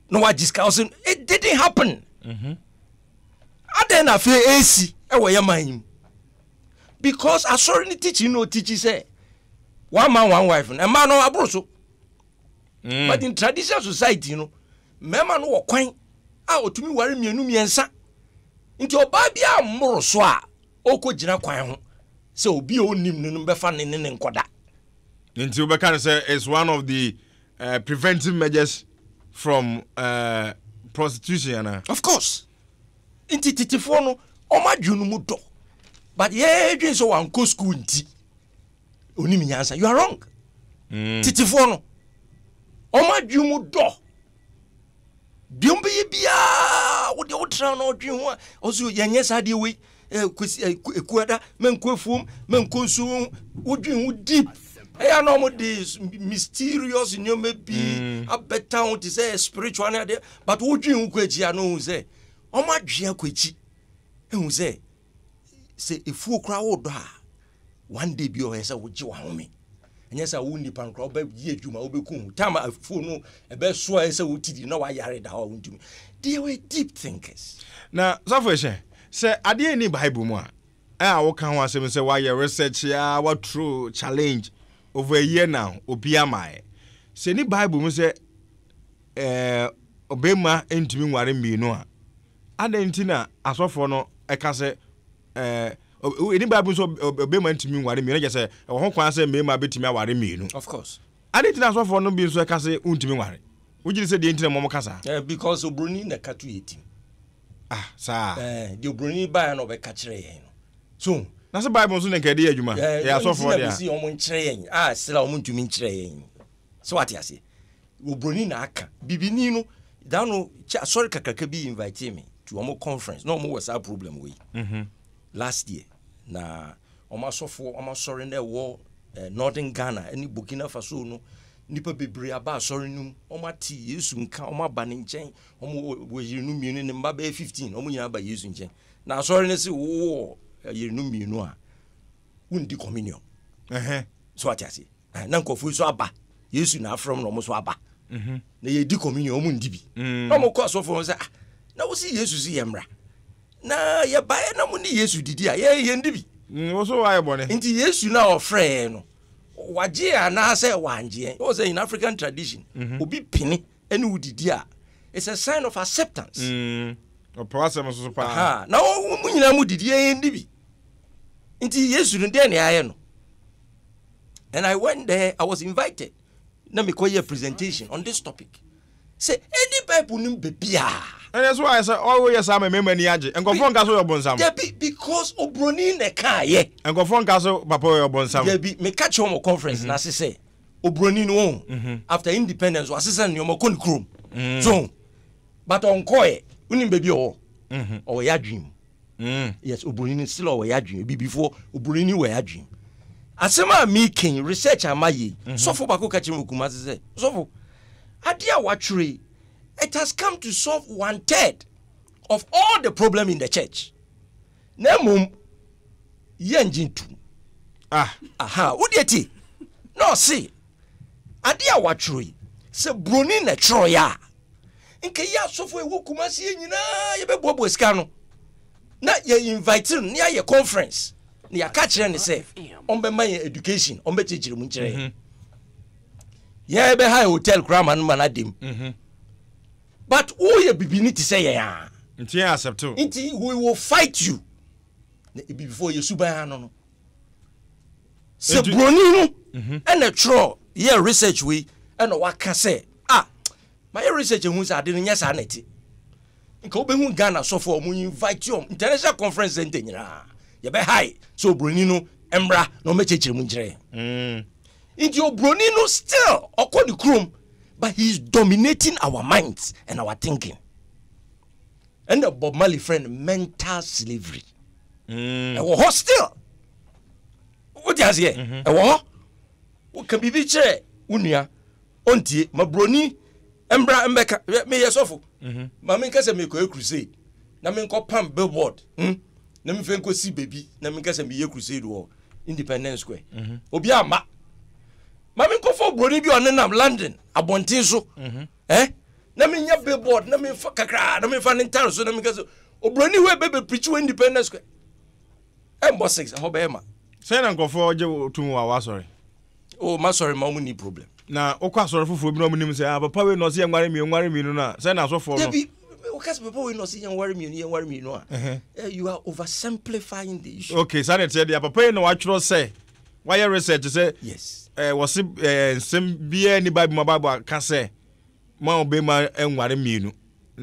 na wagye sika ɔsɛ it didn't happen mm -hmm. adɛn na afei ɛsi ɛwɔ yɛ man yi mu because asɔre ne teaching no ɔtikyi sɛ one man one wife no ɛma no aboro so Mm. But in traditional society no, mmarima no wɔ kwan a otumi ware mmienu mmiɛnsa. Nti ɔbaa bi a mmoro so a ɔkɔ gyina kwan ho sɛ obi a onim no no bɛfa ne ne ne nkɔda. Nti wobɛka no sɛ it's one of the uh, preventive measures from uh, prostitution ana? Of course. Nti tetefoɔ no wɔn adwene no mu dɔ but yɛdwen sɛ wankɔ school nti. onim nyansa you are wrong mm. tetefoɔ no wɔn adwene mu dɔ deɛ wɔn bɛyɛ biara wodeɛ wotena na ɔdwene ho a ɔso yɛnyɛ saa deɛ wei kwesi ekuada mɛnkɔ afuom mɛnkɔ nsuo wodwene ho deep ɛyɛ na wɔn de mysterious nneɛma bi mm. abɛta ho te sɛ spiritual ne adeɛ but wodwene ho kɔ akyi a na ohun sɛ wɔn adwene akɔ akyi ehu sɛ sɛ efuo koraa wodɔ a one day bi ɔyɛ sɛ wogye wahome ɛnyɛ sɛ wo nipa no koraa wobɛyɛ adwuma wobɛku ho time afuo no ɛbɛso a ɛsɛ wotidi na wayare da hɔ a wontumi. They were deep thinkers. Na sɔfo ɛhyɛ sɛ adeɛ nni bible mu a a woka ho asɛm sɛ woayɛ research a woatro challenge over a year now obi amaeɛ sɛ ni bible mu sɛ ɛɛ ɔbɛma ntumi nware mmienu a adɛn nti na asɔfoɔ no ɛka sɛ ɛɛ ɛni bible nso ɔbɛrima ntumi nware mmienu kyɛ sɛ ɛwɔ ho kwan sɛ mmarima bɛtumi aware mmienu. Of course. Ade nti na asɔfoɔ no bi nso ɛka sɛ wontumi nware. Wogye di sɛ deɛ nti na wɔn ka saa? Eh, because obroni na ɛka to yɛ tim. Ah, saa. Eh, deɛ obroni baeɛ na ɔbɛka kyerɛ yɛn no. So. Na sɛ bible nso na nka ɛde yɛ adwuma. Eh, ɛyɛ asɔfoɔ deɛ. Ɛnti na mesi wɔn nkyerɛ yɛn. Ah, sira wɔn ntumi nkyerɛ yɛn. So wate aseɛ. Obroni na aka. Bibini no, da no, asɔre kakraka bi invite me to wɔn conference. Na wɔn wɔ saa problem wei. Mm -hmm. Last year. Na Wɔn asɔfoɔ, wɔn asɔre no ɛwɔ eh, Northern Ghana ne Burkina Faso no, nnipa bebree aba asɔre no mu, wɔn ate Yesu nka, wɔn aba ne nkyɛn, wɔn wɔ yerenom mmienu ne mma bɛyɛ 15, wɔn nyinaa aba Yesu nkyɛn. Na asɔre no se wowɔ yerenom mmienu a, wondi communion. So ate aseɛ? Na nkurɔfoɔ yi so aba, Yesu na afrɛ wɔn na wɔn nso aba. Mhm. Na yɛdi communion, wɔn ndi bi. Mm. Na wɔn kɔ asɔfoɔ no sɛ, ah, na wosi Yesu si yɛ mmra. Na yɛbaeɛ na mo ne Yesu didi a, yɛn yɛn di bi. Mm, wo so wayɛ bɔne. Nti Yesu na ɔfrɛ yɛn no, wagye yɛn anaasɛ wangye yɛn? Wɔn sɛ in African tradition, mm -hmm. obi pene ɛne wo didi a, it's a sign of acceptance. Mm. Ɔpɛ w'asɛm nso so paa. Na wɔn mo nyinaa mo didi yɛn yɛn di bi. Nti Yesu no deɛ na yɛayɛ no. And I went there, I was invited. Na mekɔ yɛ presentation on this topic. Sɛ ɛni Bible no baabiara. Ɛnɛ so ayɛ sɛ ɔyɛ saa ma mmarima ani agye. Nkurɔfoɔ nka so yɛ ɔbonsam. Dabi because obroni na ɛka ayɛ. Nkurɔfoɔ nka so papa yɛ ɔbonsam. Dabi meka kyerɛ wɔn conference mm -hmm. n'ase sɛ obroni no wɔn mm -hmm. after independence wasesa nneɛma kɔ ne kurom. Mm. So but ɔnkɔɛ wonim baabi ɔwɔ. Mm-hmm. Ɔwɔ yɛ adwene mu. Mm. Yes, obroni no still ɔwɔ yɛ adwene. Bibifoɔ obroni wɔ yɛ adwene. Asɛm a meken research ama yie. Mm -hmm. Sɔfo baako ka kyerɛ me Kumasi sɛ sɔfo adeɛ a watwerɛ yi it has come to solve one third of all the problem in the church. Na mmom yɛngye ntum. Ah. Aha, wodeɛ tie. Na ɔse adeɛ a watwerɛ yi sɛ broni na ɛtwerɛeɛ a nka yɛ asɔfo ɛwɔ Kumasi yɛ nyinaa yɛbɛboaboa sika no na yɛ invite no na yɛayɛ conference na yɛaka kyerɛ no sɛ ɔmbɛma yɛn education ɔmbɛkyerɛkyerɛ mu nkyerɛ yɛn mhm. yɛn bɛha hotel koraa ma no ma no adem mhm. but woyɛ bibini te sɛ yɛn a nti yɛn accept nti we will fight you na ebibifoɔ yɛ suban ano no sɛ buroni no mhm. ɛna twerɛ yɛ research wei ɛna waka sɛ ah mayɛ research ehu sɛ ade no nyɛ saa na ɛte nka wobɛhu Ghana sɔfo a wɔn invite wɔn international conference center nyinaa yɛbɛhae sɛ oburoni no mmra na ɔmɛkyerɛkyerɛ mu nkyerɛ mm. nti oburoni no still ɔkɔ ne kurom but he is dominating our minds and our thinking ɛna Bob Marley frɛ no mental slavery mm. ɛwɔ hɔ still wote aseɛ mhm. ɛwɔ hɔ woka biribi kyerɛ wo nua ɔntie ma buroni mbra mbɛka meyɛ sɔfo mhm. ma menka sɛ mekɔyɛ crusade na menkɔ pam billboard hmm? na memfɛ nkɔsi baabi na menka sɛ meyɛ crusade wɔ independence square mhm. obi amma ma menkɔfa buroni bi a ɔnenam london abɔnten so eh? na menya billboard na memfa kakraa na memfa ne ntare so na menka sɛ oburoni hɔ ɛbɛbɛ preach wɔ independence square ɛmbɔ six ɛhɔ bɛyɛ ma sɛn na nkurɔfoɔ gye tom wɔ awasɔre o oh, masɔre ma ɔmo ni problem na wokɔ asɔre foforɔ bi na ɔmo nim sɛ ah papa wei na ɔse yɛnware mmienu nware mmienu no a sɛn na asɔfoɔ no dabi woka sɛ papa wei na ɔse yɛnware mmienu yɛnware mmienu a eh, you are oversimplifying the issue okay saa na ɛteɛ deɛ papa yi na watwerɛ sɛ wayɛ research sɛ yes eh, wɔse eh, nsɛm biara ni bible mu a bible aka sɛ ma ɔbɛma nware mmienu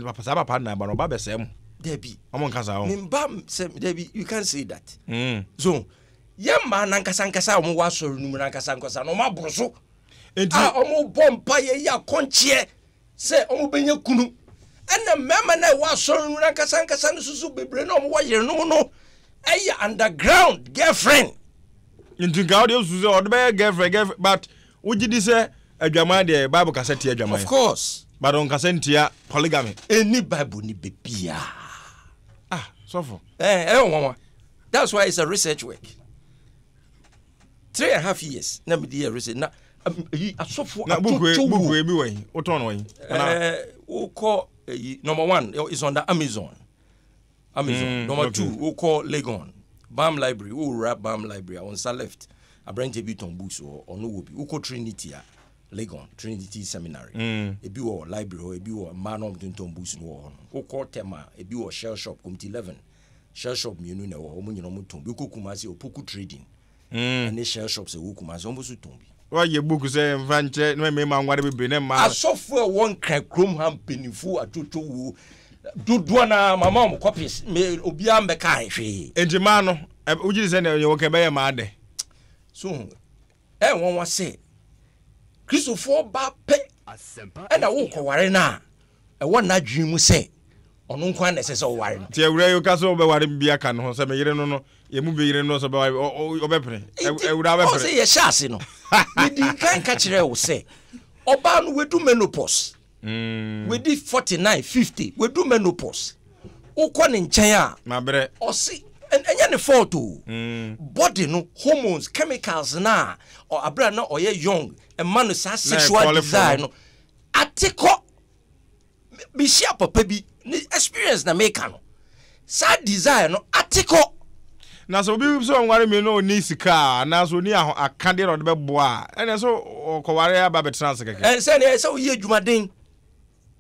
papa saa papa na aba no ɔba bɛsɛe mo dabi ɔmo nka saa o memba sɛ dabi you can't say that mm. so yɛ mmaa nankasa nkasa a wɔwɔ asɔre no mu nankasa nkasa na wɔn aboro so a wɔbɔ mpa yɛ yɛ akɔnkyeɛ sɛ wɔbɛnya kunu ɛna mmarima no a ɛwɔ asɔre no mu nankasa nkasa no soso bebree na wɔwɔ yerenom no ɛyɛ underground girlfriend. Nti nka wode osusu sɛ ɔde bɛyɛ girlfriend girlfriend but wogye di sɛ adwaman deɛ Bible kasa tia adwaman. Of course. But ɔnkasa ntia polygamy. Ɛni Bible ni bebia. Ah, sɔfo. Eh, ɛyɛ nwanwa. That's why it's a research work. 3.5 years na mede yɛ research na eyi asɔfo atwotwo wo. Book ebi wɔ yi, wotɔn wɔ yi. Eh, wokɔ eyi number one is on the Amazon. Amazon. Number two, wokɔ Legon Bam Library, wowura Bam Library a, wo nsa left, aberanteɛ bi tɔn books wɔ hɔ, ɔno wɔ bi. Wokɔ Trinity a, Legon, Trinity Seminary, ebi wɔ library hɔ, ebi wɔ mmaa no a wɔtontɔn books no wɔ hɔ no. Wokɔ Tema a, ebi wɔ Shell Shop, Committee 11, Shell Shop mmienu na ɛwɔ hɔ, wɔn nyinaa wɔtɔn bi. Wokɔ Kumasi a, Opoku Trading ɛne Shell Shops a ɛwɔ Kumasi, wɔn nso tɔn bi. Wɔayɛ book sɛ mfa nkyerɛ na mmarima nware bebree na mmaa. Asɔfo a ɛwɔ Nkran kurom ha mpanyinfo atwotwo dodoɔ no ara mama wɔn copies me obiara mmɛka hwee. Nti mmaa no wogye di sɛ nea wɔka ɛbɛyɛ mmaa dɛ? So ɛyɛ nwanwa sɛ Kristofoɔ ba pɛ ɛna wokɔware no a ɛwɔ n'adwene mu sɛ. Ɔno nko ara na ɛsɛ sɛ ɔware no. Nti awura yi woka sɛ wobɛware bi aka ne ho sɛ me yere no no yɛn mu bi yere no sɛ ɔbɛware ɔbɛpene. Awura bɛpene. Ɔsɛ yɛhyɛ ase no medi nkan ka kyerɛɛ wo sɛ ɔbaa no wadu menopause. Wadi 49, 50, wadu menopause. Wokɔ ne nkyɛn a, Mabrɛ. ɔse ɛnyɛ ne fault o. Body no hormones, chemicals no a abere a na ɔyɛ young ɛma no saa sexual desire no ate kɔ. Mehyia papa bi ne experience na meka no. Saa desire no ate kɔ. Na sɛ obi sɛ ɔnware mmienu na ɔnni sika a, anaasɛ ɔnni aho akadeɛ na ɔde bɛboa a, ɛnna sɛ ɔkɔware aba abɛtena ase kɛkɛ. Ɛnsɛ nea ɛsɛ woyɛ adwumaden.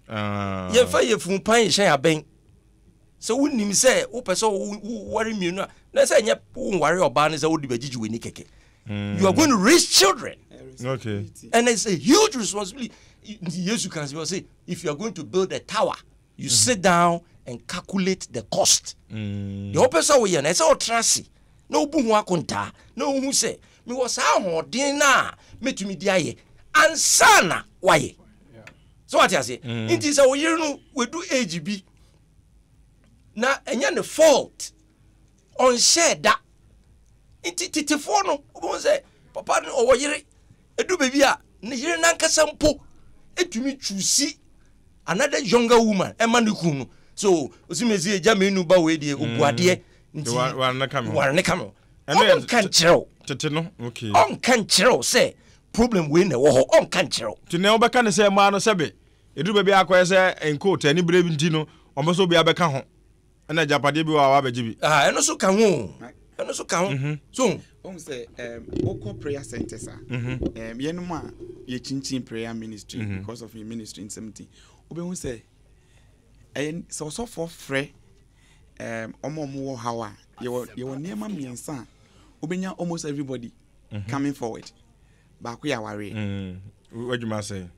Ah. Yɛmfa yɛfunu pan nhyɛn abɛn. Sɛ wonim sɛ wopɛ sɛ woware mmienu a, na sɛ ɛnyɛ wonware ɔbaa no sɛ wode bɛgyegye w'ani kɛkɛ. You are going to raise children. Okay. And it's a huge responsibility. Yesu kan sɛ, if you are going to build a tower, you mm -hmm. sit down and calculate the cost. Deɛ wopɛ sɛ woyɛ no, ɛsɛ wotena ase na wobu ho akontaa na wohu sɛ mewɔ saa ahoɔden no a mɛtumi de ayɛ ansa na woayɛ. So wate aseɛ? Nti sɛ wo yere no wadu age bi na ɛnyɛ ne fault, ɔnhyɛɛ da. Nti tetefoɔ no wobɛhu sɛ papa no ɔwɔ yere, ɛdu baabi a ne yere nankasa mpo ɛtumi chusi another younger woman ɛma ne kun no so osi mesi egya menu ba wei deɛ obu mm. adeɛ nti ware ne ka me ware ne ka me ɔnka nkyerɛ wo tete no okay ɔnka nkyerɛ wo sɛ problem wei na ɛwɔ hɔ ɔnka nkyerɛ wo nti na wobɛka ne sɛ mmaa no sɛbe ɛduru baabi akɔyɛ sɛ nkootu ani berɛ nti no ɔmpɛ sɛ obiara bɛka ho Ɛna agyapadeɛ bi wɔ a wabɛgye bi. Ah, ɛno nso ka ho. Ɛno nso ka ho. Mhm. So. Ohun sɛ um, wokɔ prayer centers a, mm-hmm. um, yɛnom a yɛkyinkyin prayer ministry mm -hmm. because of your ministry nsɛm nti, wobɛhu sɛ ɛyɛ sɛ ɔsɔfoɔ frɛ um, ɔmo ɔmo wɔ haw a, yɛwɔ yɛwɔ nneɛma mmiɛnsa a wobɛnya almost everybody mm -hmm. coming forward. Baako yɛ awareɛ. Mm. W'adwuma sɛn?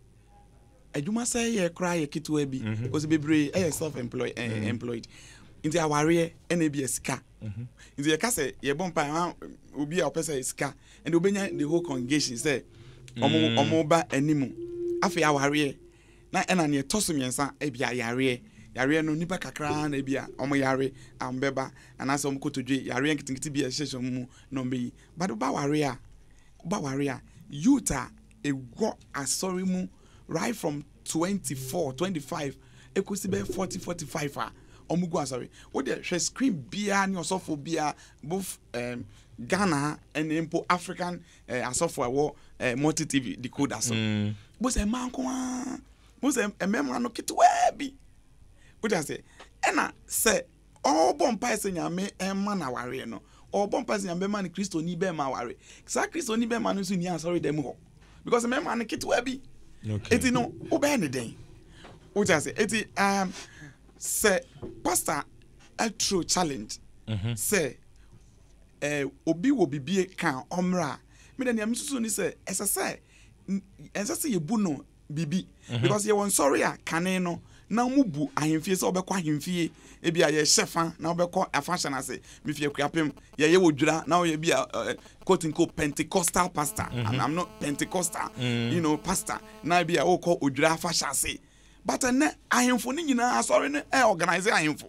Adwuma sɛe yɛ koraa yɛ ketewa bi because bebree ɛyɛ self employed eh, mm. employed nti awareɛ ɛna ebi yɛ sika mhm. nti yɛka sɛ yɛbɔ mpa ha obi a ɔpɛ sɛ sika ɛna obenya the whole congregation sɛ ɔmo mm. ɔmo ba anim afei awareɛ na ɛna nea ɛtɔ so mmiɛnsa ebi ayareɛ yareɛ no nipa kakra na ebi a ɔmo yare a ɔmo bɛba anaasɛ ɔmo kotodwe yareɛ nketenkete bi a ɛhyehyɛ ɔmo mu na ɔmo bɛyi but ba awareɛ a ba awareɛ a youth a ɛwɔ asɔre mu right from 24, 25 ɛkɔsi bɛyɛ 40, 45 a wɔn gu asɔre. Wo deɛ hwɛ screen biara ne ɔsɔfo biara both um, Ghana ha ɛne mpo African eh, asɔfo a ɛwɔ eh, multi TV decoder so. Mm. Bo sɛ mmaa nko ara, bo sɛ mmarima no ketewaa bi. Wo deɛ sɛ ɛna sɛ Ɔrebɔ mpae sɛ Nyame mma no awareɛ no, ɔrebɔ mpae sɛ Nyame bɛma no Kristoni bɛrima aware. Saa Kristoni bɛrima no nso nni asɔredan mu hɔ because mmarima no ketewa bi. Okay. Eti no, wobɛyɛ ne dɛn? Wote ase? Eti um, sɛ pastor aturo challenge mm -hmm. sɛ eh, obi wɔ bibie ka ɔmmra a, me deɛ nea mesusu ne sɛ ɛsɛ sɛ ɛnsɛ sɛ yɛbu no biribi mhm. because yɛwɔ nsɔre a kane no na wɔn bu ahemfie sɛ wɔbɛkɔ ahemfie ebi a yɛhyɛ fa na wɔbɛkɔ afahyɛ no ase mefi akuapem yɛyɛ wɔ dwira na wɔyɛ bi a eh, quote unquote Pentecostal pastor mm -hmm. I'm, I'm not Pentecostal mm. you know pastor na ebi a wɔkɔ odwira afahyɛ ase but ɛnɛ ahemfo no nyinaa asɔre no ɛ organize ahemfo.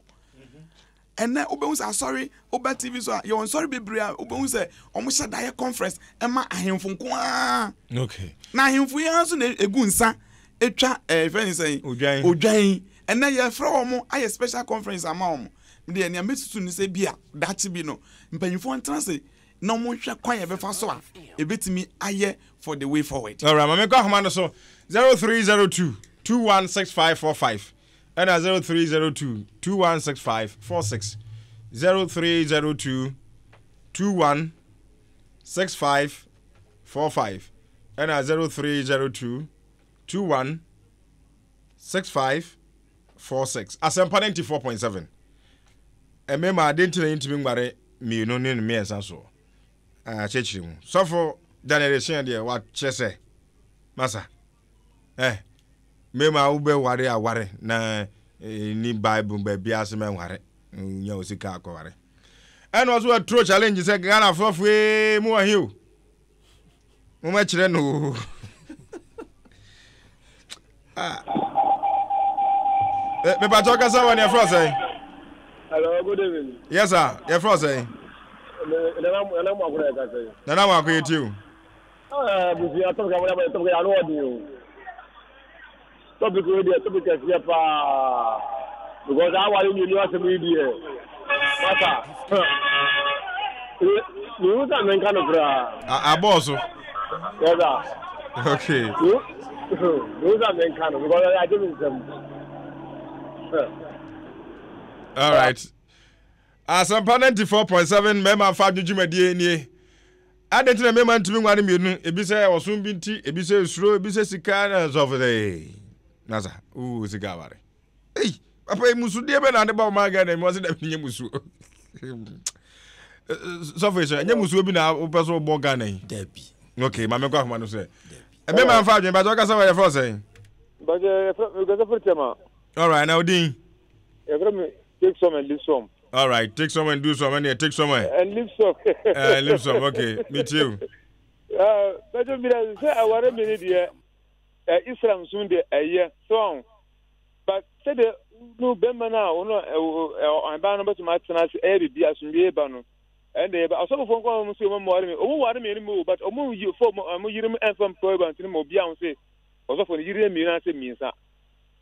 Ɛnnɛ wobɛhu sɛ asɔre, woba TV so a, yɛwɔ nsɔre bebree a wobɛhu sɛ wɔhyɛ da yɛ conference ɛma ahemfo nko ara. Okay. Na ahemfo yi ara nso na egu nsa etwa ɛɛ fɛn ne sɛn? Odwan. Odwan. Ɛnnɛ yɛfrɛ wɔn ayɛ special conference ama wɔn. Deɛ nea mɛsusu ne sɛ bi a daakye bi no mpanyinfoɔ ntena ase na wɔnhwɛ kwan a yɛbɛfa so a ebetumi ayɛ for the way forward. Alright, ma menkɔ ahoma no so 0302 216545. Ɛna 0302 2165 46 0302 21 65 45 ɛna 0302 21 65 46 Asɛmpa 94.7 Mmɛma ade nti na yɛntumi nware mmienu ne mmiɛnsa soɔ akyerɛkyerɛ mu sɔfo Daniel Esua deɛ wakyerɛ sɛ masa Eh, mmarima a wobɛware a ware na ni bible baabi ase mɛnware nya wo sika akɔware ɛna ɔso aturo challenge sɛ Ghana foɔ mu wɔ he o momɛkyerɛ no o ah. Eh, mepakyɛ ɔkasa wɔ ne yɛfrɛ sɛn? Hello, good evening. Yes sir, yɛfrɛ sɛn? Nana mu akora yɛ kasa yi. Nana mu akora yɛ tie o. Ah, busua topic a wɔde topic ano ɔden o. Topic wei deɛ topic kɛseɛ paa because aware mmienu asɛm yi deɛ masa mehu sɛ menka no koraa. Abɔɔ so. Yes sir. Okay. Mehu sɛ menka no because agye me nsɛm. All right. Asɛmpa 94.7 mmarima mfa adwo dwumadie nie. Adɛn nti na mmarima ntumi nware mmienu? Ebi sɛ ɔsom bi nti, ebi sɛ esuro, ebi sɛ sika na sɔfo sɛ ee. Nasa, oo sika aware. Ei, papa yi musudeɛ bɛ na ade ba ɔman Ghana mu ɔsɛ dɛm nyɛ musuo. Sɔfo yi sɛ ɛnyɛ musuo bi na wopɛ so wobɔ Ghana yi. Dabi. Okay, maame nkɔ ahoma no sɛ. Mmarima mfa adwene, bàtɛ ɔkasa wɔ yɛfrɛ ɔsɛn. Bàtɛ yɛfrɛ mekasa firi Tema. Alright, na odin. Yɛfrɛ me take some and leave some. All right, take some and do some. And take some. Eh? And leave some. Leave some. Okay, me too. Bɛtɛ mi dɛ sɛ aware mi ni deɛ ɛ Islam sun deɛ ɛyɛ so but sɛdeɛ no bɛrima no a ɔno ɛ ɔbaa no bɛtumi atena ase ɛyɛ biribi asomdwoe ba no ɛnna yɛ ba asɔfofoɔ nkɔ wɔn so wɔn ware mi wɔn ware mi no mu but wɔn yi fo wɔn yere mu ɛnfa mpɛ ba ntini ma obi ahun sɛ ɔsɔfo no yere mmienu ase mmiɛnsa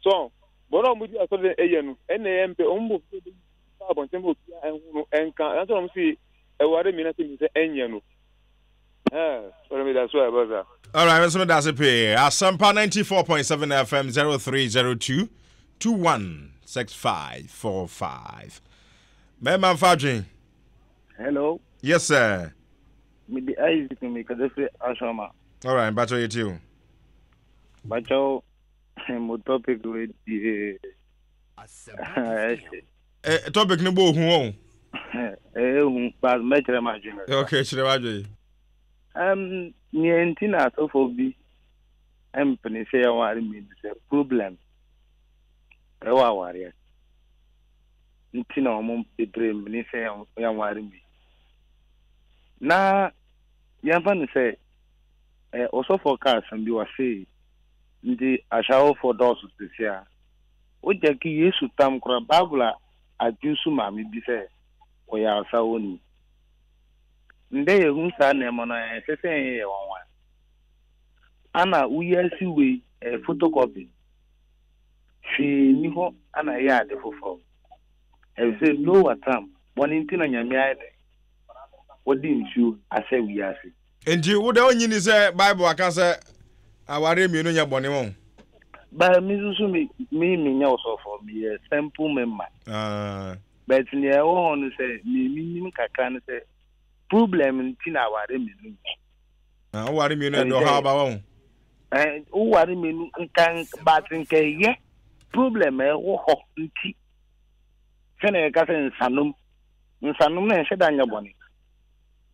so Bɔn a wɔdzi asɔr dɛ eyɛ no, nna yɛ mmpɛ. Hom bɔ mpaa dɛ ba abɔntsen ma obiara nhu no nka, naaso na wɔse ewar me na sɛ minyim sɛ ennyɛ no. Ɛɛ, ɔno meda so a, brother. Alright, me nso meda ase pii. Asempa 94.7 FM 0302 216545. Mɛma mfa adwen. Hello. Yes sir. Me de Isaac me kasa firi Asoma. Alright, mpakyɛw yɛtie o. Mpakyɛw mo topic wei die ɛhye. Eh, topic no bɔ ohu o. Ehu, but mɛkyerɛ m'adwene. Okay, kyerɛ w'adwene. Um, nea nti na asɔfo bi mpene sɛ yɛware mmienu sɛ problem ɛwɔ awareɛ nti na wɔn bebree mpene sɛ yɛnware mmienu. Na yɛmfa no sɛ ɔsɔfoɔ ka asɛm bi wɔse Ntsi ahyɛwofo dɔɔso sesei a. Wo gyaki Yesu tam koraa Bible a adwusu maame bi sɛ ɔyɛ asawoni. Ndɛ yehu saa nneɛma no a ɛnsɛ sɛ ɛyɛ yɛn nwanwa. Ana wiase wei ɛyɛ photocopy? Hwee nni hɔ ana ɛyɛ ade foforɔ. Efisɛ Noah tam bɔne nti na Nyame ayɛ dɛn? Wɔde nsuo asɛ wiase. Enti wo deɛ wonnye nni sɛ Bible aka sɛ awareɛ mmienu nyɛ bɔne wɔn? Ba me nso so me me menyɛ ɔsɔfo meyɛ simple member. Ah. But nea ɛwɔ hɔ no sɛ me menim kakra no sɛ problem nti na aware mmienu nyɛ. Ah, woware mmienu ɛde ɔhaw ba wɔn. Eh, woware mmienu nka but nka ɛyɛ problem ɛwɔ hɔ nti sɛnea yɛka sɛ nsanom nsanom na ɛnhyɛ da nyɛ bɔne.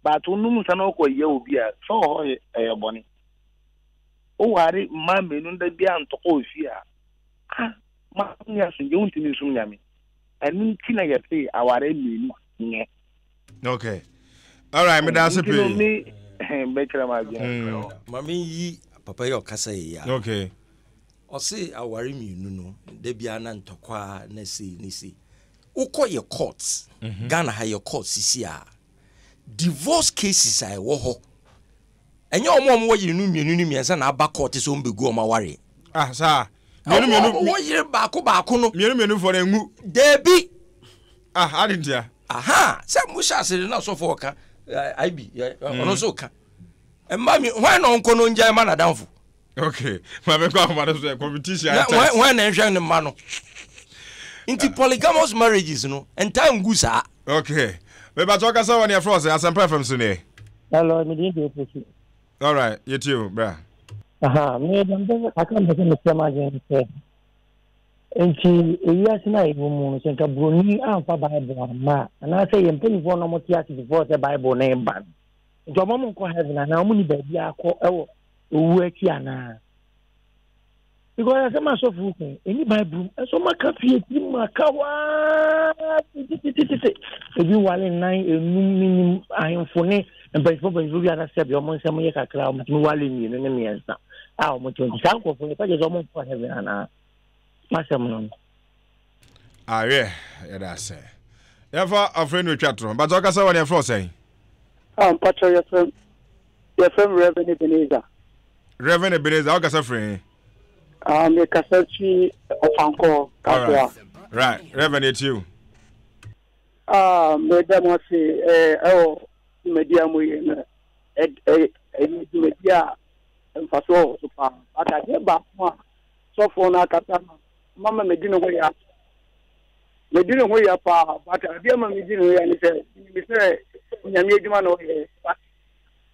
But wonom nsa na wokɔ yɛ obi a sɛ wɔ hɔ ɛyɛ bɔne. Woware mmaa mmienu da bi a ntɔkwa wɔ fie a ah ma wonni asomdwe wontumi nsom Nyame. Ɛno nti na yɛse aware mmienu nyɛ. Okay. All right, meda ase Nti no pii. me bɛkyerɛ m'adwene mm. Ma menyi papa yi a ɔkasa yi a. Okay. Ɔse aware mmienu no da biara na ntɔkwa na sei ne sei. Wokɔ yɛ court, mhm. Ghana ha yɛ court sisi a, divorce cases a ɛwɔ hɔ, ɛnyɛ wɔn a wɔwɔ yerenom mmienu ne mmiɛnsa na aba court sɛ wɔn bɛgu wɔn awareɛ. Ah, saa. Mmienu mmienu. Wɔn wɔ yere baako baako no. Mmienu mmienu fɔ na engu. Daabi. Ah, adi ntia. Aha, sɛ mo hyɛ ase na ɔsɔfo ɔka, IB, ɔno nso ka. Mma mi, hwan na ɔnkɔ no ngyae ma n'adamfo? Okay, maame kɔ ahoma no so ɛ competition ayɛ tight. Wɔn na nhwɛ ne mma no. Nti polygamous marriages no ntaa ngu saa. Okay, mebatɔ kasa wɔ ne ɛfrɛ ɔsɛ Asɛmpa FM so neɛ. Hello, me din de Opoku. All right, yɛtie o, bra. Aha, me dɛm sɛ kakra mpɛ sɛ mekyerɛ m'adwene sɛ nti ewiase no a yɛwɔ mu no sɛ nka buroni amfa Bible amma a anaasɛ yɛn mpanimfoɔ no wɔte ase before sɛ Bible no reba no nti ɔma mo nkɔ heaven anaa ɔmo ni baabi akɔ ɛwɔ owu akyi anaa because asɛm asɔfo kan ɛni bible mu ɛnso maka fie ti mu aka waa tititititi ebi wale nnan enum minim ahemfo ne mpanyinfo mpanyinfo bi anasɛ bi ɔmo nsɛm yɛ kakra ɔmo tumi wale mmienu ne mmiɛnsa a ɔmo te nti saa nkurɔfo no ɛka kyerɛ sɛ ɔmo nkɔ heaven anaa masɛm no. Awiɛ, yɛda ase. Yɛmfa ɔfrɛ no otwa to. Mpakyɛ ɔkasa wɔ ne yɛfrɛ ɔsɛn? Ah, mpakyɛ yɛfrɛ yɛfrɛ m Reverend Ebenezer. Reverend Ebenezer, ɔkasa firi he? Ah, mekasa fi Ɔfankɔɔ, Kasoa. Right, Reverend yɛtie o. Ah, meda mo ase ɛwɔ dwumadi a moyɛ no. Ɛyɛ dwumadi a mfasoɔ wɔ so paa. But adeɛ baako a sɔfoɔ no akasa no mama medi ne ho ya. Medi ne ho ya paa, but adeɛ ma medi ne ho ya ne sɛ, menim sɛ Onyame adwuma na ɔyɛ, but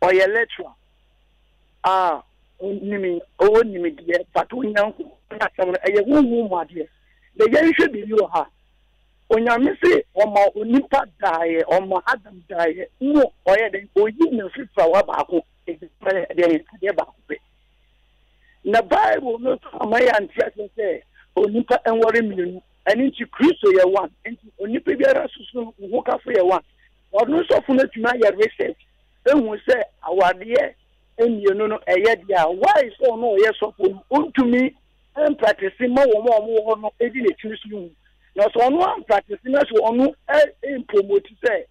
ɔyɛ lecturer a ɔnim ɔwɔ nimdeɛ, but Onyankopɔn asɛm no ɛyɛ honhom mu adeɛ. Na yɛnhwɛ biribi wɔ ha. Onyame se ɔma onipa daeɛ, ɔma Adam daeɛ, mu ɔyɛ dɛn? Oyi ne mfifrawa baako, ɛdeɛn adeɛ baako pɛ. Na Bible no nso ama yɛante aseɛ sɛ onipa nware mmienu. Ɛno nti Kristo yɛ one. Nti onipa biara susu no ho kafo yɛ one. Ɔno sɔfo no atumi ayɛ research ehu sɛ awadeɛ mmienu no ɛyɛ deɛ a why sɛ ɔno ɔyɛ sɔfo no ɔntumi mpratese ma wɔn a wɔwɔ hɔ no di n'akyiri so hu. Na sɛ ɔno ampratese na sɛ ɔno mpromote sɛ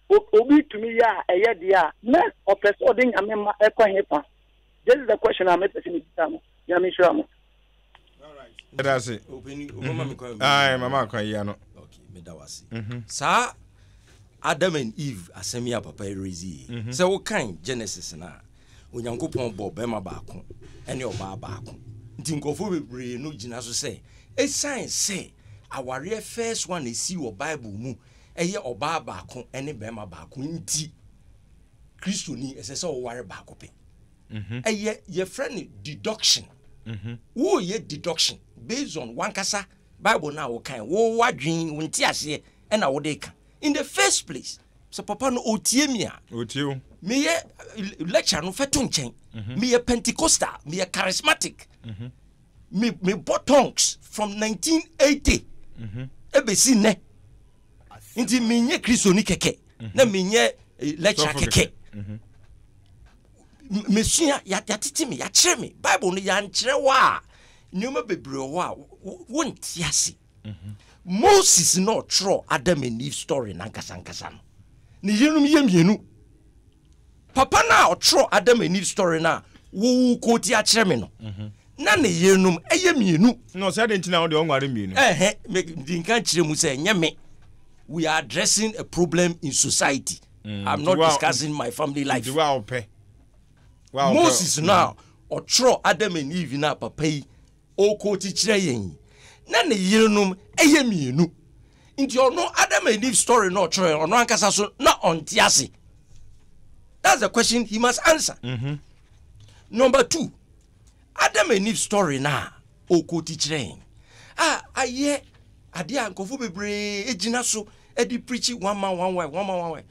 obi tumi yɛ a ɛyɛ deɛ a na ɔpɛ sɛ ɔde Nyame ma ɛkɔ hefa. This is the question a mepɛ sɛ mebisa no. Nyame nhyira mo. Yɛda ase. Ayi mama akwan yi ano. Okay, meda wase. Mhm. Saa Adam and Eve asɛm yi a papa yi rezi yi. Mhm. Sɛ wokan Genesis na Onyankopɔn bɔ bɛrima baako ɛne ɔbaa baako. Nti nkurɔfoɔ bebree no gyina so sɛ ɛsiane sɛ awareɛ first one esi wɔ Bible mu ɛyɛ ɔbaa baako ɛne bɛrima baako nti Kristoni, ɛsɛ sɛ ɔware baako pɛ. Mhm. Ɛyɛ yɛfrɛ no deduction. Mhm. Woyɛ deduction based on wankasa Bible no a wokan, wo wadwen, wo nteaseɛ ɛna wode ka. In the first place, sɛ papa no ɔtie mi a, ɔtie o. Meyɛ eh, lecture no fɛto nkyɛn. Mhm. Meyɛ Pentecostal, meyɛ charismatic. Me mebɔ tongues from 1980 ɛbɛsi nnɛ. Nti menyɛ Kristoni kɛkɛ. na menyɛ eh, lecture kɛkɛ mhm. mesua yɛatete me yɛakyerɛ me bible no yɛankyerɛ wɔ a nneɛma bebree wɔ hɔ a wonte ase mhm. moses na ɔtwerɛ adam and eve story nankasankasa no ne yerenom yɛ mmienu Papa no a ɔtwerɛ Adam and Eve story no a wowo kooti akyerɛ me no, mhm. na ne yerenom ɛyɛ mmienu. Na ɔsɛ adɛn nti na wode ɔnware mmienu? Ɛhɛ, medi nka kyerɛ mu sɛ ɛnyɛ me. We are addressing a problem in society. Mm, I'm not discussing my family life. Moses no a mm. ɔtwerɛ Adam and Eve no a papa yi ɔrekɔɔti kyerɛ yɛn yi, na ne yerenom yɛ mmienu. Nti ɔno Adam and Eve story na ɔtwerɛ ɔno ankasa so na ɔnte ase. That's the question he must answer. Mm -hmm. Number two, Adam and Eve story na ɔrekɔɔti kyerɛ yɛn a ayɛ adeɛ a nkurɔfoɔ bebree gyina so de preach one man one wife one man one wife.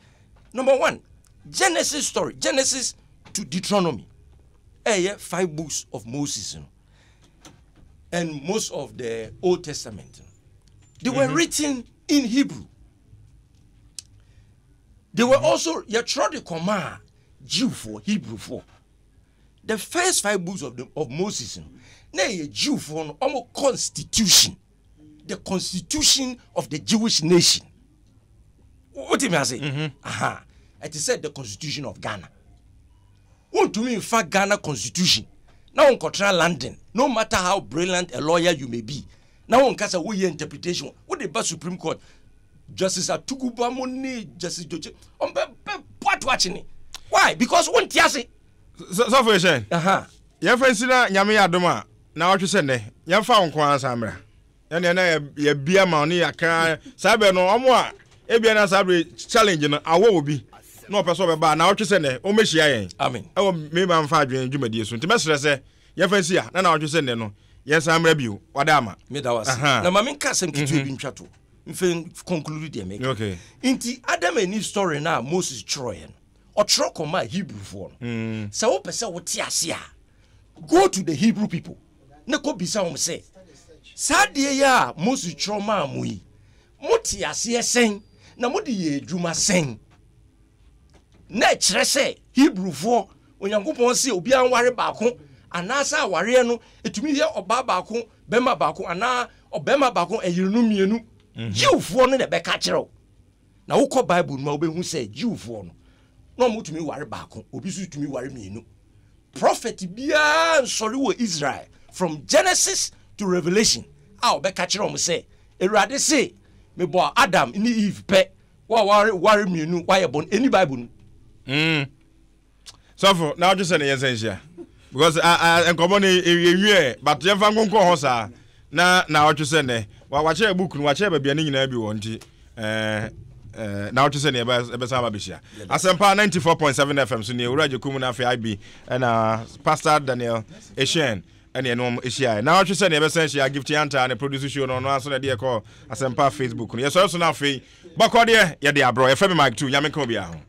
Number one, Genesis story, Genesis to Deuteronomy. Ɛyɛ five books of Moses no. And most of the Old Testament. They were mm -hmm. written in Hebrew. They were mm -hmm. also yɛtwerɛ de kɔmaa Jewfoɔ, Hebrewfoɔ. The first five books of, the, of Moses no, na ɛyɛ Jewfoɔ no, ɔmo constitution. The constitution of the Jewish nation. Wote me ase? Mm-hmm. Aha. Ɛte sɛ the constitution of Ghana. Wontumi nfa Ghana constitution na wonkɔtena London no matter how brilliant a lawyer you may be na wonka sɛ woyɛ interpretation wode ba Supreme Court Justice Atuguba mo ne Justice Doche ɔmbɛ bɛ bɔ ato akyene why because wonte ase. Sɔfo yɛ hyɛn yɛmfa nsi na Nyame yɛ adom a na ɔtwe sɛ nnɛ yɛmfa wo nko ara nsan mmra. Ɛnna na yɛbia ma ɔne yɛaka saa bɛ no ɔmo a ebia na saa bere challenge no awɔ obi na ɔpɛ sɛ ɔbɛba a na ɔtwe sɛ nnɛ ɔmmɛhyia yɛn Amen. ɛwɔ mema mfa adwene dwumadie so nti mɛsrɛ sɛ yɛmfa nsi a na na ɔtwe sɛ nnɛ no yɛnsan mmra bio wada ama. Meda wo ase. Na ma menka asɛm ketewa bi ntwa to mfe conclude deɛ meka. Okay. Nti Adam and Eve story no a Moses twerɛeɛ no, ɔtwerɛ kɔmaa Hebrewfoɔ no. Sɛ wopɛ sɛ wote ase a, go to the Hebrew people. na kɔbisa wɔn sɛ, Saa adeɛ yi a Mose twerɛ maa mo yi, mote aseɛ sɛn, na mode yɛ adwuma sɛn? Na ɛkyerɛ sɛ Hebrifoɔ, Onyankopɔn se obiara nware baako, anaasɛ awareɛ no ɛtumi yɛ ɔbaa baako, bɛrima baako, anaa ɔbarima baako, ɛyerenom mmienu. Jewfoɔ no na ɛbɛka kyerɛ wo. Na wokɔ Bible no mu a wobɛhu sɛ Jewfoɔ no, na wɔtumi ware baako, obi nso tumi ware mmienu. Prophet biara nsɔre wɔ Israel from Genesis to Revelation a ɔbɛka kyerɛ wɔn sɛ Awurade se mebɔɔ Adam ne Eve pɛ, wo a ware ware mmienu woayɛ bɔne. Ɛnni Bible no mu. Mm. Sɔfo, na wodwe sɛ ne yɛnsa nhyia? Because nkɔmmɔ no ɛnwiɛ, but yɛmfa nkonkɔn hɔ saa. Na na ɔtwe sɛ nnɛ, wakyerɛ book no, wakyerɛ baabi a ne nyinaa bi wɔ nti, eh, eh, na ɔtwe sɛ ne yɛbɛsan aba bɛhyia. Asɛmpa 94.7 FM so ne Owura Gyekum no afei IB ɛna Pastor Daniel Eshien ɛne ɛne wɔn hyiaeɛ. Na ɔtwe sɛ ne yɛbɛsan hyia Gift Yanta ne produce show no ɔno aso na ɛde yɛkɔ Asɛmpa Facebook no. Yɛsɔre so no afei bɔkɔ deɛ yɛde abrɔ. Yɛfrɛ me Mike 2, Nyame nka obiara ho.